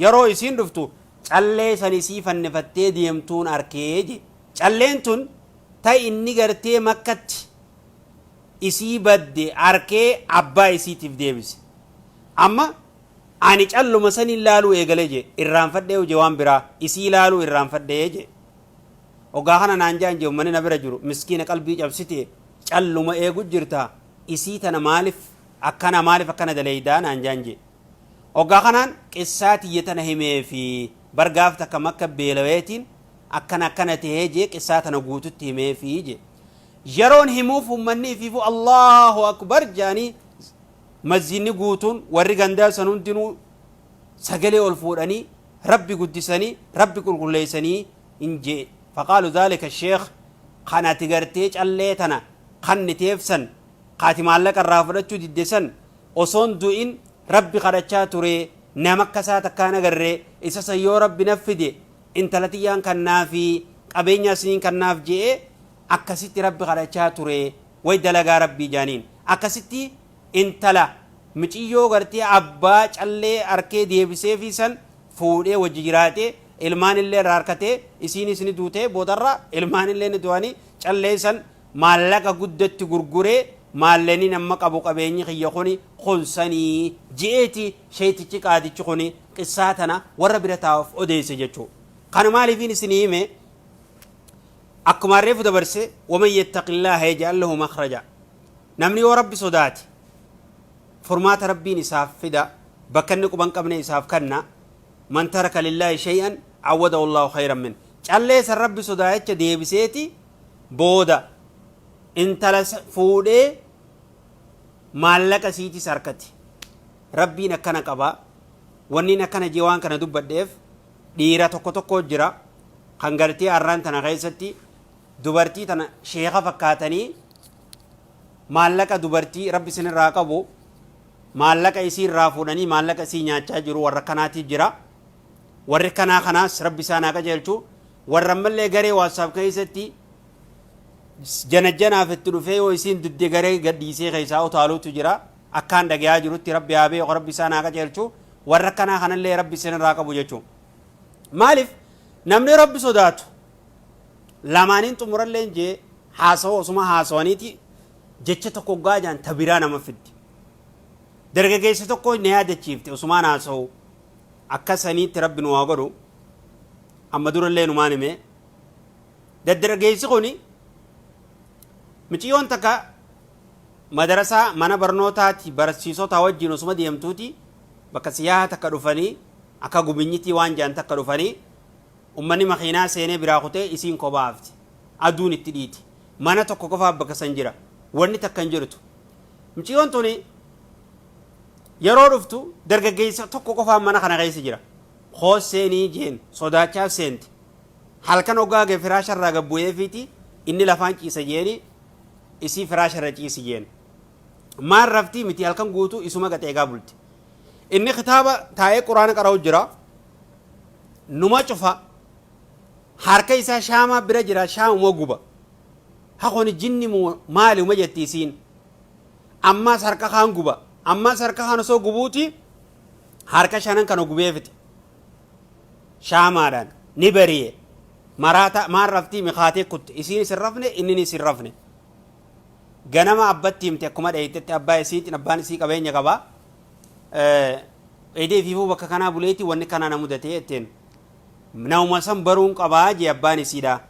yeroo isiin dhuftu callee san isii fannifattee deemtuun arkee je. Calleen tun ta inni gartee Makkatti isii badde arkee abbaa isiitiif deebise. Amma ani calluma sanin laaluu eegale je. Irraanfadhee je, waan biraa isii laaluu irraanfadhee je. Ogaa kana naan jaan je ummanni na bira jiru: "Miskiina, qalbii cabsite, calluma eegu jirta, isii tana maaliif akkana, maaliif akkana daleeydaa?" naan jaan je. Ogaa kanaan qissaa tiyya tana himee fi bargaaf takka Makka beelaweetiin akkana akkana tahee jee, qissaa tana guututti himee fi je. Yeroon himuuf ummanni ifiifuu Allahu Akbar jedhanii, masjiidni guutuun, warri gandaa san hundinuu sagalee ol fuudhanii Rabbi guddisanii Rabbi qulqulleessanii hin jee. Faqaalu dhaalika sheekh, kan ati gartee callee tana kanniteef san, ka ati maallaqa irraa fudhachuu didde san, osoon du'in Rabbi kadhachaa ture, nama akka isaa takkaan agarre, isa san yoo Rabbi naf fide intala tiyyaan kannaafi qabeenyaa isiniin kannaaf je'ee akkasitti Rabbi kadhachaa ture, way dalagaa Rabbii jaaniin. Akkasitti intala miciyyoo gartee abbaa callee arkee deebiseefii san fuudhee wajji jiraatee, ilmaan illee irraa arkatee, isiinis ni duutee, boodarra ilmaan illee ni du'anii, callee san maallaqa guddatti gurguree, maallaqni amma qabu qabeenyi kiyya kuni kun sanii je'eeti sheeytichi qaadichi kuni qissaa tana warra bira taa'uuf odeesse jechuu. Kana maaliifiin isinii hime? Akkuma reefu dabarse, waman yattaqillaaha yaj'al lahu makhraja, namni yoo Rabbi sodaate furmaata Rabbiin isaaf fida, bakka inni quban qabne isaaf kanna. Man taraka lillaahi shay'an awwadahu Allahu khayran min. Callee san Rabbi sodaacha deebiseeti booda intala fuudhee maallaqa isiitis harkate. Rabbiin akkana qaba. Wanniin akkana jee waan kana dubbadheef, dhiira tokko tokko jira kan gartee arraan tana keessatti dubartii tana sheeka fakkaatanii maallaqa dubartii, Rabbi isinirraa qabu, maallaqa isii irraa fuudhanii maallaqa isii nyaachaa jiru. Warra kanaatiif jira. Warri kanaa kanaas Rabbi isaan haa qajeelchu. Warra ammallee garee WhatsApp keessatti janajjanaaf itti dhufee yoo isiin didde garee gadhiisee keessaa utaaluutu jira. Akkaan dhagayaa jirutti, Rabbi haa beeku, Rabbi isaan haa qajeelchu. Warra kanaa kanallee Rabbi isinirraa qabu jechuun. Maaliif? Namni Rabbi sodaatu lamaaniin xumuralleen jee haasawa osuma haasawaniiti jecha tokko gaajaan ta biraa nama fiddi. Dargaggeessa tokko na yaadachiifte osumaan haasawu. Akka saniitti Rabbi nu haa godhu. Amma durallee numaan hime. Dargaggeessi kuni, miciyyoon takka madarasaa, mana barnootaati, barsiisota wajjin osuma deemtuuti bakka siyaaha takka dhufanii, akka gubinyitii waan jedhan takka dhufanii, ummanni makiinaa seenee biraa kutee, isiin kophaa hafte. Aduun itti dhiite. Mana tokko qofaaf bakka san jira, wanni takka hin jirtu. Miciyyoon tuni yeroo dhuftu dargaggeessa tokko qofaan mana kana keessa jira. Koos seenii jeen, sodaachaa seente. Halkan hoggaa ga'e firaasha irraa gad bu'eefiiti, inni lafaan ciisa jeeni, isii firaasha irra ciisi jeen. Maal raftii miti, halkan guutuu isuma gaxeegaa bulti. Inni kitaaba taa'ee Quraana qara'u jira. Numa cufa, harka isaa shaamaa bira jira, shaamuma guba. Hakoni jinni moo maali uma jetti isiin. Ammaas harka kaan guba. Ammaas harka kaan osoo gubuuti harka shanan kana gubee fixe. Shaamaadhaan ni bari'e. Maraata maal raftii mikaatee kutte. Isiinis hin rafne, inninis hin rafne. Ganama abbatti himte. Akkuma dheeytetti abbaa isiitiin, abbaan isii qabeenya qaba. Edee fiifuu bakka kanaa buleeti wanni kanaa na mudatee jetteen. Nama san baruun qabaa jee abbaan isiidha.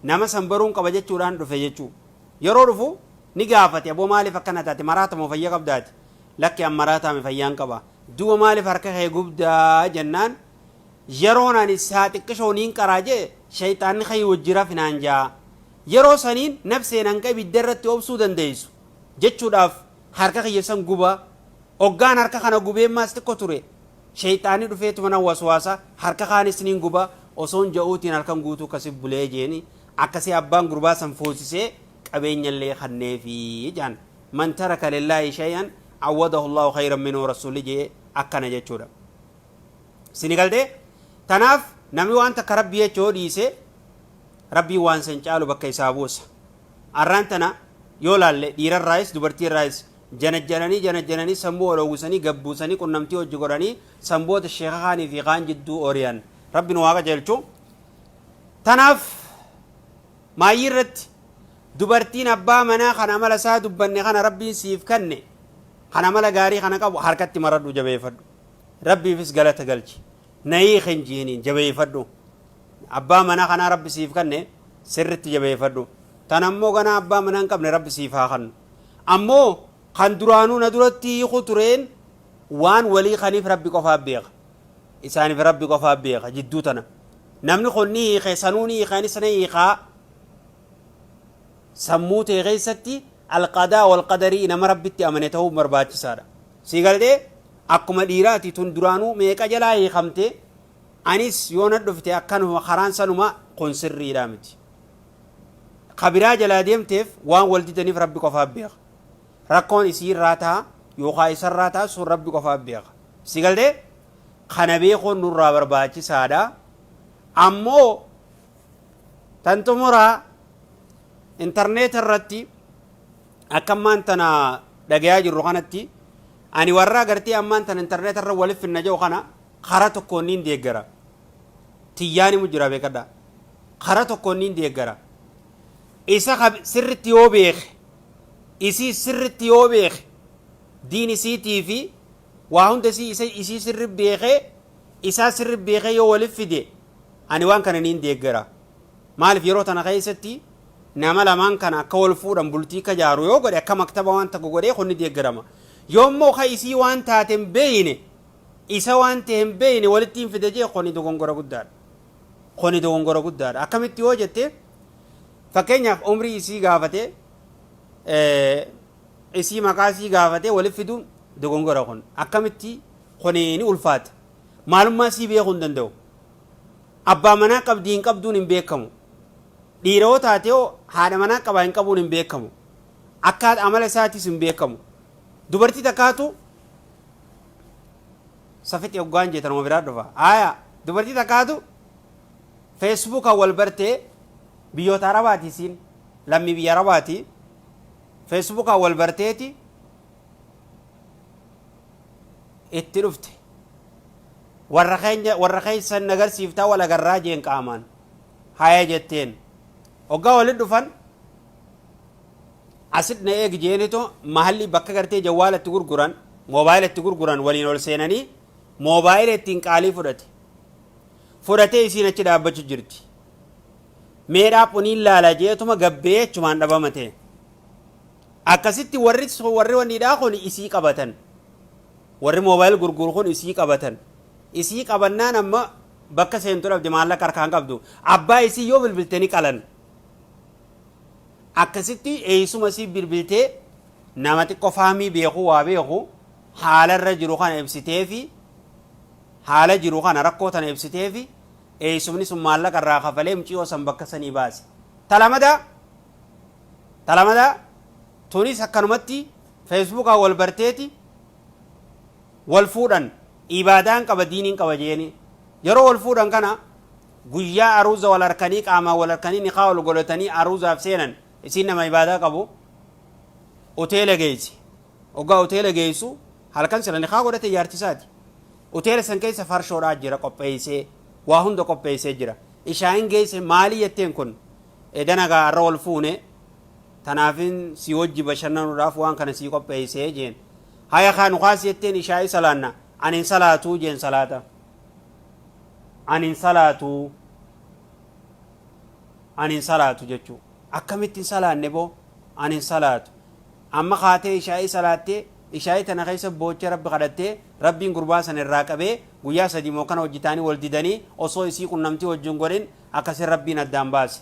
Nama san baruun qaba jechuudhaan dhufe jechuu. Yeroo dhufu ni gaafate, aboo maaliif akkana taate, maraata moo fayya qabdaati? Lakki, an maraataami, fayyaan qaba. Duuba maaliif harka kee gubdaa jennaan, yeroon ani saa xiqqishoo niin qaraa jee shayxaanni kayii wajji rafinaan jaa. Yeroo saniin nafseen hanqa ibidda irratti obsuu dandeessu jechuudhaaf harka kiyya san guba. Hoggaan harka kana gubee maas xiqqo ture, shayxaanni dhufeetuma na waswaasa, harka kaanis niin guba osoon ja'uutiin halkan guutuu kasi bulee jeeni. Akkasii abbaan gurbaa san fuusisee qabeenyallee kanneefi jaan. Man taraka lillaahi shay'an awwadahu Allahu khayran minhu, rasuulli jee akkana jechuudha. Sini galtee? Tanaaf namni waan takka Rabbii jecha yoo dhiise, Rabbiin waan san caalu bakka isaa buusa. Arraan tana yoo laalle, dhiirarraayis dubartiirraayis janajjananii janajjananii sammuu wal uwwisanii gabbuusanii qunnamtii hojii godhanii sanboota sheeka kaanii fi kaan jidduu ori'an. Rabbi nu haa qajeelchu. Tanaaf maayyii irratti, dubartiin abbaa manaa kan amala isaa dubbanne kana Rabbiin siif kanne, kan amala gaarii kana qabu harkatti maradhu, jabeeffadhu. Rabbiifis galata galchi. Nayii hin jiiniin, jabeeffadhu. Abbaa manaa kanaa Rabbi siif kanne sirritti jabeeffadhu. Tan ammoo ganaa abbaa manaa hin qabne Rabbi siif haa kannu. Ammoo kan duraanuu na duratti hiiku tureen waan walii kaniif Rabbi qofaaf beeka. Isaaniif Rabbi qofaaf beeka jidduu tana. Namni kun ni hiike, sanuu ni hiike, anis na hiikaa. Sammuu tee keessatti alqadaa wal qadarii nama Rabbitti amane ta'uu barbaachisaadha. Sii galtee? Akkuma dhiiraati tun duraanuu meeqa jalaa hiikamte, anis yoo na dhufte akkanuma karaan sanuma kun sirriidha miti. Ka biraa jalaa deemteef waan wal didaniif Rabbi qofaaf beeka. Rakkoon isii irraa ta'a yookaan isarraa ta'a, sun Rabbi qofaaf beeka. Si galtee? Kana beekuun nurraa barbaachisaadha. Ammoo tan xumuraa, intarneeta irratti akka ammaan tana dhagayaa jirru kanatti, ani warra agartee ammaan tana intarneeta irra walif finna jedhu kana kara tokkoon niin deeggara. Tiyyaani mu jira, beekadha. Kara tokkoon niin deeggara. Isa sirritti yoo beeke, isii sirritti yoo beeke, diin isiitii fi waa hunda isii isa isii sirri beekee, isaa sirri beekee yoo walif fide, ani waan kana niin deeggara. Maaliif, yeroo tana keessatti nama lamaan kana akka wal fuudhan, bultii akka jaaru yoo godhe, akka maktaba waan tokko godhee, kun ni deeggarama. Yoommoo ka isii waan taate hin beeyne, isa waan ta'e hin beeyne walitti hin fide jee, kuni dogongora guddaadha. Kuni dogongora guddaadha. Akkamitti yoo jette, fakkeenyaaf umrii isii gaafate, isii maqaa isii gaafate walitti fiduun dogongora kun. Akkamitti kuni ni ulfaata. Maalummaa isii beekuu hin danda'u. Abbaa manaa qabdii hin qabduun hin beekamu. Dhiira yoo taate hoo haadha manaa qabaa hin qabuun hin beekamu. Akka amala isaatis hin beekamu. Dubartii takkaatu safixi hoggaan jeetan nama biraa dhufa. Aya, dubartii takkaatu Feesbuukaan wal bartee, biyyoota Arabaati isiin, lammii biyya Arabaati. Feesbuukaan wal barteeti itti dhufte. Warra keenya, warra keessan nagarsiiftaa, wal agarraa jeen qaamaan. Haya jetteen. Hoggaa walitti dhufan, asit na eegi jeenito, mahalli bakka gartee jawwaala itti gurguran, moobaayila itti gurguran waliin ol seenanii, moobaayila ittiin qaalii fudhate. Fudhatee isiin achi dhaabbachu jirti. Meedhaa phuniin laala jeetuma gabbee achumaan dhabama ta'e. Akkasitti warri wanniidhaa kun isii qabatan. Warri moobaayil gurguru kun isii qabatan. Isii qabannaan amma bakka seentu dhabde, maallaqa harkaan qabdu. Abbaa isii yoo bilbilte ni qalan. Akkasitti eessuma isii bilbiltee, nama xiqqoo faamii beeku, waa beeku, haala irra jiru kana ibsiteefi, haala jiru kana, rakkoo tana ibsiteefi, eessumni sun maallaqa irraa kafalee mucayyoo san bakka sanii baase. Talamadaa tunis akkanumatti Feesbuukaan wal barteeti wal fuudhan. Ibaadaan qaba, diiniin qaba jeeni. Yeroo wal fuudhan kana, guyyaa aruuza wal harkanii, qaamaan wal harkanii, nikaa wal godhatanii aruuzaaf seenan, isiin nama ibaadaa qabu hoteela geessi. Hoggaa hoteela geessu, halkan sila nikaa godhate jaartisaati. Hoteela san keessa farshoodhaa jira, qopheessee waa hunda qopheessee jira. Ishaayin geesse. Maalii jetteen, kun edana gaa har'a wal fuune, tanaafin si wajji bashannanuudhaaf waan kana sii qopheessee jeen. Haya kaa nu kaasi jetteen, ishaa'ii salaanna. Ani hin salaatuu jeen, salaata. Ani hin salaatuu. Ani hin salaatu jechuu. Akkamitti hin salaanne boo? Ani hin salaatu. Amma kaatee ishaa'ii salaattee, ishaa'ii tana keessa boochee Rabbi kadhattee, Rabbiin gurbaa sana irraa qabee, guyyaa 3 moo kana hojjetaanii wal didanii, osoo isii qunnamtii wajjin godhin akkasin Rabbiin addaan baase.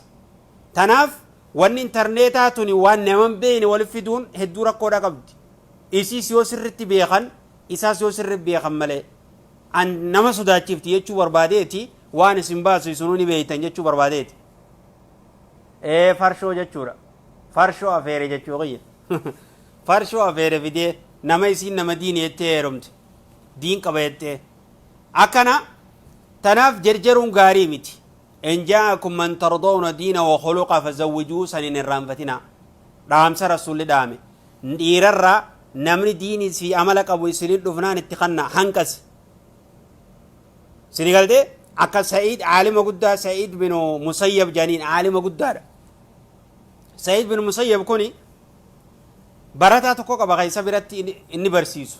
Tanaaf wanni intarneetaa tuni waan nama hin beekne walitti fiduun hedduu rakkoodha qabdi. Isiis yoo sirritti beekan, isaas yoo sirritti beekan malee. An nama sodaachifti jechuu barbaadeeti, waan isin baasu isinuu ni beektan jechuu barbaadeeti. Ee, farshoo jechuudha. Farshoo afeere jechuu kiyya. Farshoo afeere fidee, nama isiin nama diini jettee heerumte. Diin qaba jettee. Akkana tanaaf jerjeruun gaarii miti. In jaa'akum man tardawna diina wa khuluqa fazawwijuu, san hin irraanfatinaa. Dhaamsa Rasuulli dhaame. Dhiirarraa namni diinii fi amala qabu isinin dhufnaan itti kanna hanqasi. Sini galtee? Akka Sa'iid, aalima guddaa Sa'iid bin Musayyab jedhaniin, aalima guddaadha. Sa'iid bin Musayyab kuni barataa tokko qaba kan isa biratti inni barsiisu.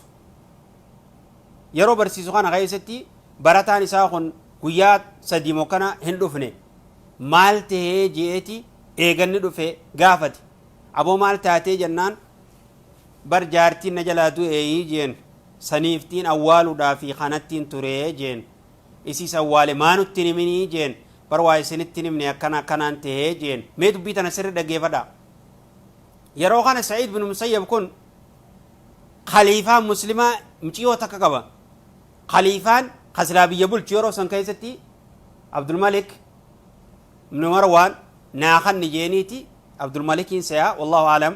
Yeroo barsiisu kana keessatti barataan isaa kun guyyaa 3 moo kana hin dhufne. Maal tahee je'eeti eeganni dhufe gaafate. Aboo, maal taatee jennaan, bar jaartiin na jalaa du'eeyii jeen, saniiftiin awwaaluudhaa fi kanattiin turee jeen. Isiis awwaale, maa nutti hin himinii jeen. Bar waa isinitti hin himne, akkana akkanaan tahee jeen. Mee dubbii tana sirri dhaggeeffadhaa. Yeroo kana Sa'iid bin Musayyab kun khaliifaan muslimaa muciyyoo takka qaba. Khaliifaan ka silaa biyya bulchu yeroo san keessatti Abdulmalik ibn Marwaan naa kanni jeeniiti, Abdulmalikiin se'a, wallahu alam,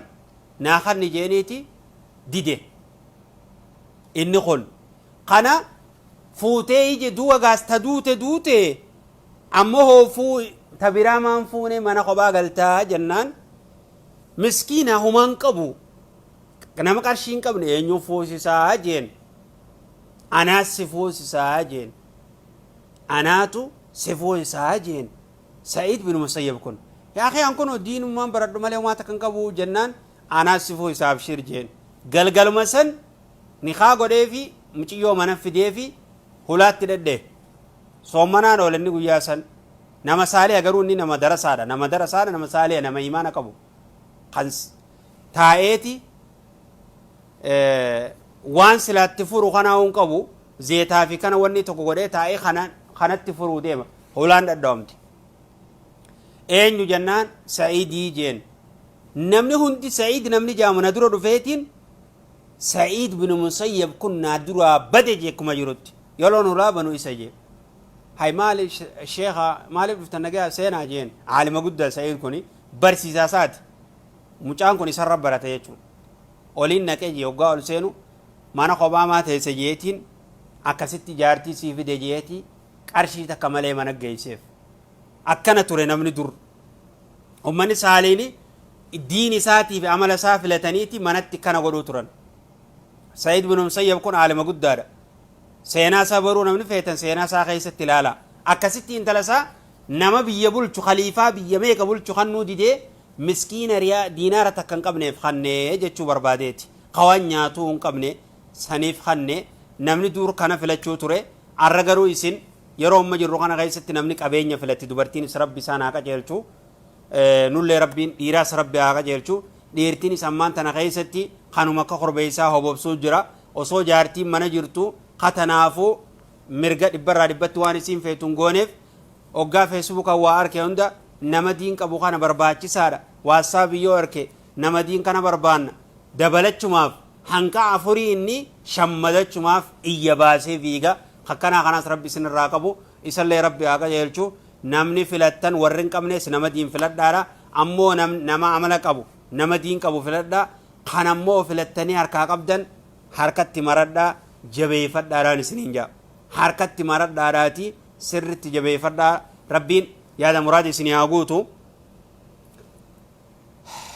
naa kanni jeeniiti dide. Inni kun kana fuutee ije du'a gaas ta duute duute, ammoo hoo fuu ta biraa maan fuune mana kophaa galtaa jennaan, miskiina humaan qabu, nama qarshii hin qabne eenyuun fuusisaa jeen. Anaas si fuusisaa jeen, anaatu si fuusisaa jeen. Sa'iid bin Musayyab kun, yaa akhi, an kun diinummaan baradhu malee homaa takka hin qabu jennaan, anaas si fuusisaa, abshir jeen. Galgaluma san nikaa godheefi, muciyyoo mana fideefi, hulaatti dhedhe. Soommanaan oole inni guyyaa san. Nama saaliha garuu, inni nama darasaadha, nama darasaadha, nama saaliha, nama imaana qabu kan taa'eeti waan silaatti furu kanaa hin qabu, zeetaa fi kana wanni tokko godhee taa'ee kana kanatti furuu deema. Hulaan dhadhawamte. Eenyu jennaan, Sa'iidii jeen. Namni hundi Sa'iid namni jaamu na dura dhufeetiin Sa'iid bin Musayyab kun naa duraa bade jee. Akkuma jirutti yeroon hulaa banu isa jee. Hay, maali sheekha, maaliif dhuftan? Nagaa, seenaa jeen. Aalima guddaa Sa'iid kuni, barsiisaa isaati. Mucaan kun isarra barate jechuudha. Oliin naqee jee. Hoggaa ol seenu mana kophaa maa teesse jeetiin, akkasitti jaartii sii fide jeetii, qarshii takka malee mana geesseef. Akkana ture namni dur. Ummanni saaliini diin isaatii fi amala isaa filataniiti manatti kana godhuu turan. Sa'iid bin Musayyab kun aalima guddaadha. Seenaa isaa baruu namni feetan seenaa isaa keessatti ilaala. Akkasitti intala isaa nama biyya bulchu, khaliifaa biyya meeqa bulchu kannuu didee, miskiina riyaa diinaara takka hin qabneef kannee jechuu barbaadeeti. Ka waan nyaatuu hin qabne saniif kanne. Namni dur kana filachuu ture. Arra garuu isin yeroo amma jirru kana keessatti namni qabeenya filatti. Dubartiinis Rabbi isaan haa qajeelchu, nullee Rabbiin, dhiiraas Rabbi haa qajeelchu. Dhiirtiinis ammaan tana keessatti kanuma akka korbeessaa hobobsuu jira. Osoo jaartiin mana jirtu katanaafuu mirga dhibbarraa dhibbatti waan isiin feetu hin gooneef, oggaa Feesbuukaan waa arke hunda nama diin qabu kana barbaachisaadha. WhatsApp yoo arke nama diin kana barbaanna dabalachumaaf, hanqa afurii inni shammadachumaaf iyya baasee fiiga. Akkanaa kanaas Rabbi isinirraa qabu, isallee Rabbi haa qajeelchu. Namni filattan warri hin qabnes nama diin filadhaadha. Ammoo nama amala qabu, nama diin qabu filadhaa. Kan ammoo filattanii harkaa qabdan harkatti maradhaa, jabeeffadhaadhaan isiniin jaa. Harkatti maradhaadhaati sirritti jabeeffadhaa. Rabbiin yaada muraada isinii haa guutu.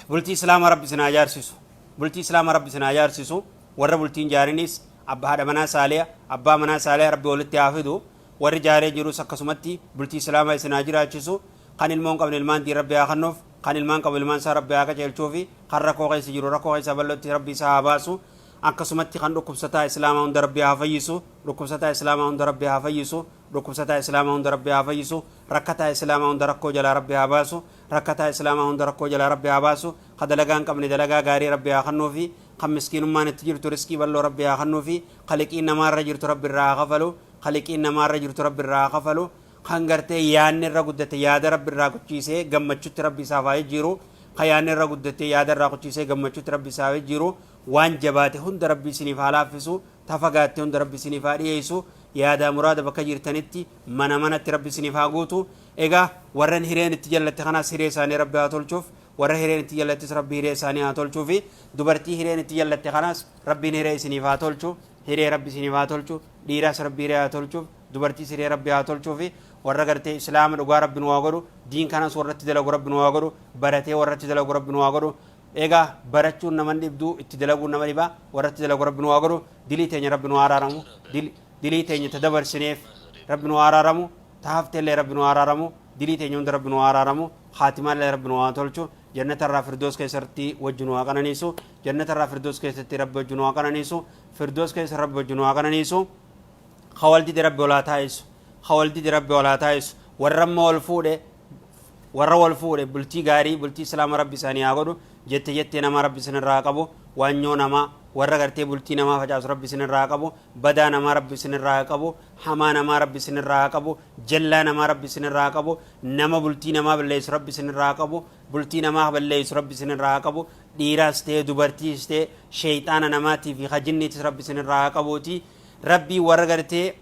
Bultii islaama Rabbi isin haa jaarsisu. Bultii islaama Rabbi isin haa jaarsisu. Warra bultiin jaarinis abba haadha manaa saaliya, abbaa manaa saaliya Rabbi walitti haa fidu. Warri jaaree jirus akkasumatti bultii islaamaa isin haa jiraachisu. Kan ilmoo hin qabne ilmaan diin Rabbi haa kennuuf. Kan ilmaan qabu ilmaan isaa Rabbi haa qajeelchuufi. Kan rakkoo keessa jiru rakkoo keessa bal'ootti Rabbi isaa haa baasu. Akkasumatti kan dhukkubsataa islaamaa hunda Rabbi haa fayyisu. Dhukkubsataa islaamaa hunda Rabbi haa fayyisu. Dhukkubsataa islaamaa hunda Rabbi haa fayyisu. Rakkataa islaamaa hunda rakkoo jalaa Rabbi haa baasu. Rakkataa islaamaa hunda rakkoo jalaa Rabbi haa baasu. Ka dalagaa hin qabne dalagaa gaarii Rabbi haa kennuufi. Kan miskiinummaan itti jirtu riskii bal'oo Rabbi haa kennuufi. Ka liqiin namaarra jirtu Rabbi irraa haa kafalu. Ka liqiin namaarra jirtu Rabbi irraa haa kafalu. Kan gartee yaanni irra guddate yaada Rabbi irraa kuchiisee gammachutti Rabbi isaaf haa jijjiiru. Ka yaanni irra guddate yaada irraa kuchiisee gammachutti Rabbi isaaf haa jijjiiru. Waan jabaate hunda Rabbi isiniif haa laaffisu. Ta fagaatte hunda Rabbi isiniif haa dhiyeessu. Yaadaa muraada bakka jirtanitti mana manatti Rabbi isiniif haa guutu. Egaa warran hireen itti jallatte kanaas hiree isaanii Rabbi haa tolchuuf. Warra hireen itti jallattis Rabbi hiree isaanii haa tolchuufi. Dubartii hireen itti jallatte kanaas Rabbiin hiree isiniif haa tolchu. Hiree Rabbi isiniif haa tolchu. Dhiiraas Rabbi hiree haa tolchuuf, dubartiis hiree Rabbi haa tolchuufi. Warra gartee islaama dhugaa Rabbi nu haa godhu. Diin kanas warra itti dalagu Rabbi nu haa godhu. Baratee warra itti dalagu Rabbi nu haa godhu. Egaa barachuun nama dhibduu, itti dalaguun nama dhiba. Warra itti dalagu Rabbi nu haa godhu. Dilii teenya Rabbi nu haa araaramu. Dilii teenya ta dabarsineef Rabbi nu haa araaramu. Ta hafteellee Rabbi nu haa araaramu. Dilii teenya hunda Rabbi nu haa araaramu. Khaatimaallee Rabbi nu haa tolchu. Jannata irraa Firdoos keessatti wajji nu haa qananiisu. Jannata irraa Firdoos keessatti Rabbi wajji nu haa qananiisu. Firdoos keessa Rabbi wajji nu haa qananiisu. Ka wal dide Rabbi wal haa taa'isu. Ka wal dide Rabbi wal haa taa'isu. Warra amma wal fuudhe, warra wal fuudhe bultii gaarii, bultii islaama Rabbi isaanii haa godhu. Jette jettee namaa Rabbi isinirraa haa qabu. Waanyoo namaa, warra gartee bultii namaa facaasu Rabbi isinirraa haa qabu. Badaa namaa Rabbi isinirraa haa qabu. Hamaa namaa Rabbi isinirraa haa qabu. Jallaa namaa Rabbi isinirraa haa qabu. Nama bultii namaa balleessu Rabbi isinirraa haa qabu. Bultii namaa balleessu Rabbi isinirraa haa qabu. Dhiiraas ta'e dubartiis ta'e sheeyxaana namaatii fi hajinniitis Rabbi isinirraa haa qabuuti. Rabbii warra gartee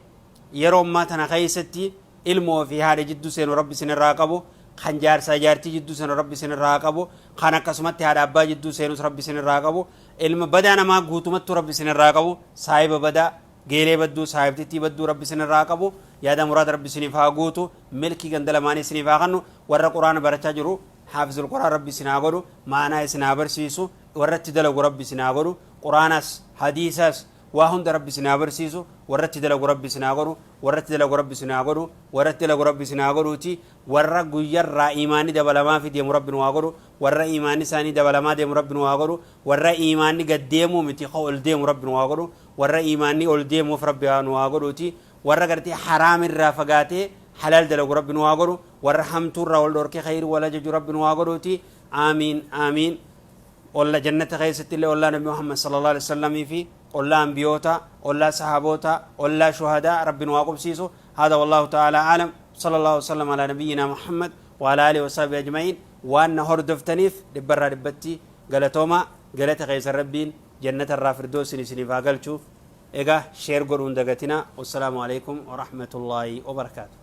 yeroo ammaa tana keessatti ilmoo fi haadha jidduu seenu Rabbi isinirraa haa qabu. Kan jaarsaa jaartii jidduu seenu Rabbi isinirraa haa qabu. Kan akkasumatti haadha abbaa jidduu seenus Rabbi isinirraa haa qabu. Ilma badaa namaa guutumattuu Rabbi isinirraa haa qabu. Saahiba badaa, geelee badduu, saahibtittii badduu Rabbi isinirraa haa qabu. Yaada muraada Rabbi isiniif haa guutu. Milkii ganda lamaanii isiniif haa kennu. Warra Quraana barachaa jiru haafizul Quraan Rabbi isin haa godhu. Ma'anaa isin haa barsiisu. Warra itti dalagu Rabbi isin haa godhu. Quraanas, hadiisas, waa hunda Rabbi isin haa barsiisu. Warra itti dalagu Rabbi isin haa godhu. Warra itti dalagu Rabbi isin haa godhu. Warra itti dalagu Rabbi isin haa godhuuti. Warra guyyarraa iimaanni dabalamaafi deemu Rabbi nu haa godhu. Warra iimaanni isaanii dabalamaa deemu Rabbi nu haa godhu. Warra iimaanni gad deemuu miti ka ol deemu Rabbi nu haa godhu. Warra iimaanni ol deemuuf Rabbi nu haa godhuuti. Warra gartee haraam irraa fagaatee halaal dalagu Rabbi nu haa godhu. Warra hamtuu irraa wal dhorkee khayrii wal ajaju Rabbi nu haa godhuuti. Aamiin aamiin. Olla jannata keessatti illee ollaa Nabi Muhammad sallallahu alaihi wasallamii fi ollaa anbiyoota, ollaa sahaboota, ollaa shuhadaa Rabbi nu haa qubsiisu. Hada wallahu ta'ala aalam. Sallallahu wasallam ala nabiyyina Muhammad wa ala alihi wa sahbihi ajma'iin. Waan na hordoftaniif dhibbarraa dhibbatti galatoomaa. Galata keessan Rabbiin jannata irraa firdoosin isiniif haa galchu. Egaa share godhuu hin dagatinaa. Wassalaamu alaikum wa rahmatullahi wa barakaatuh.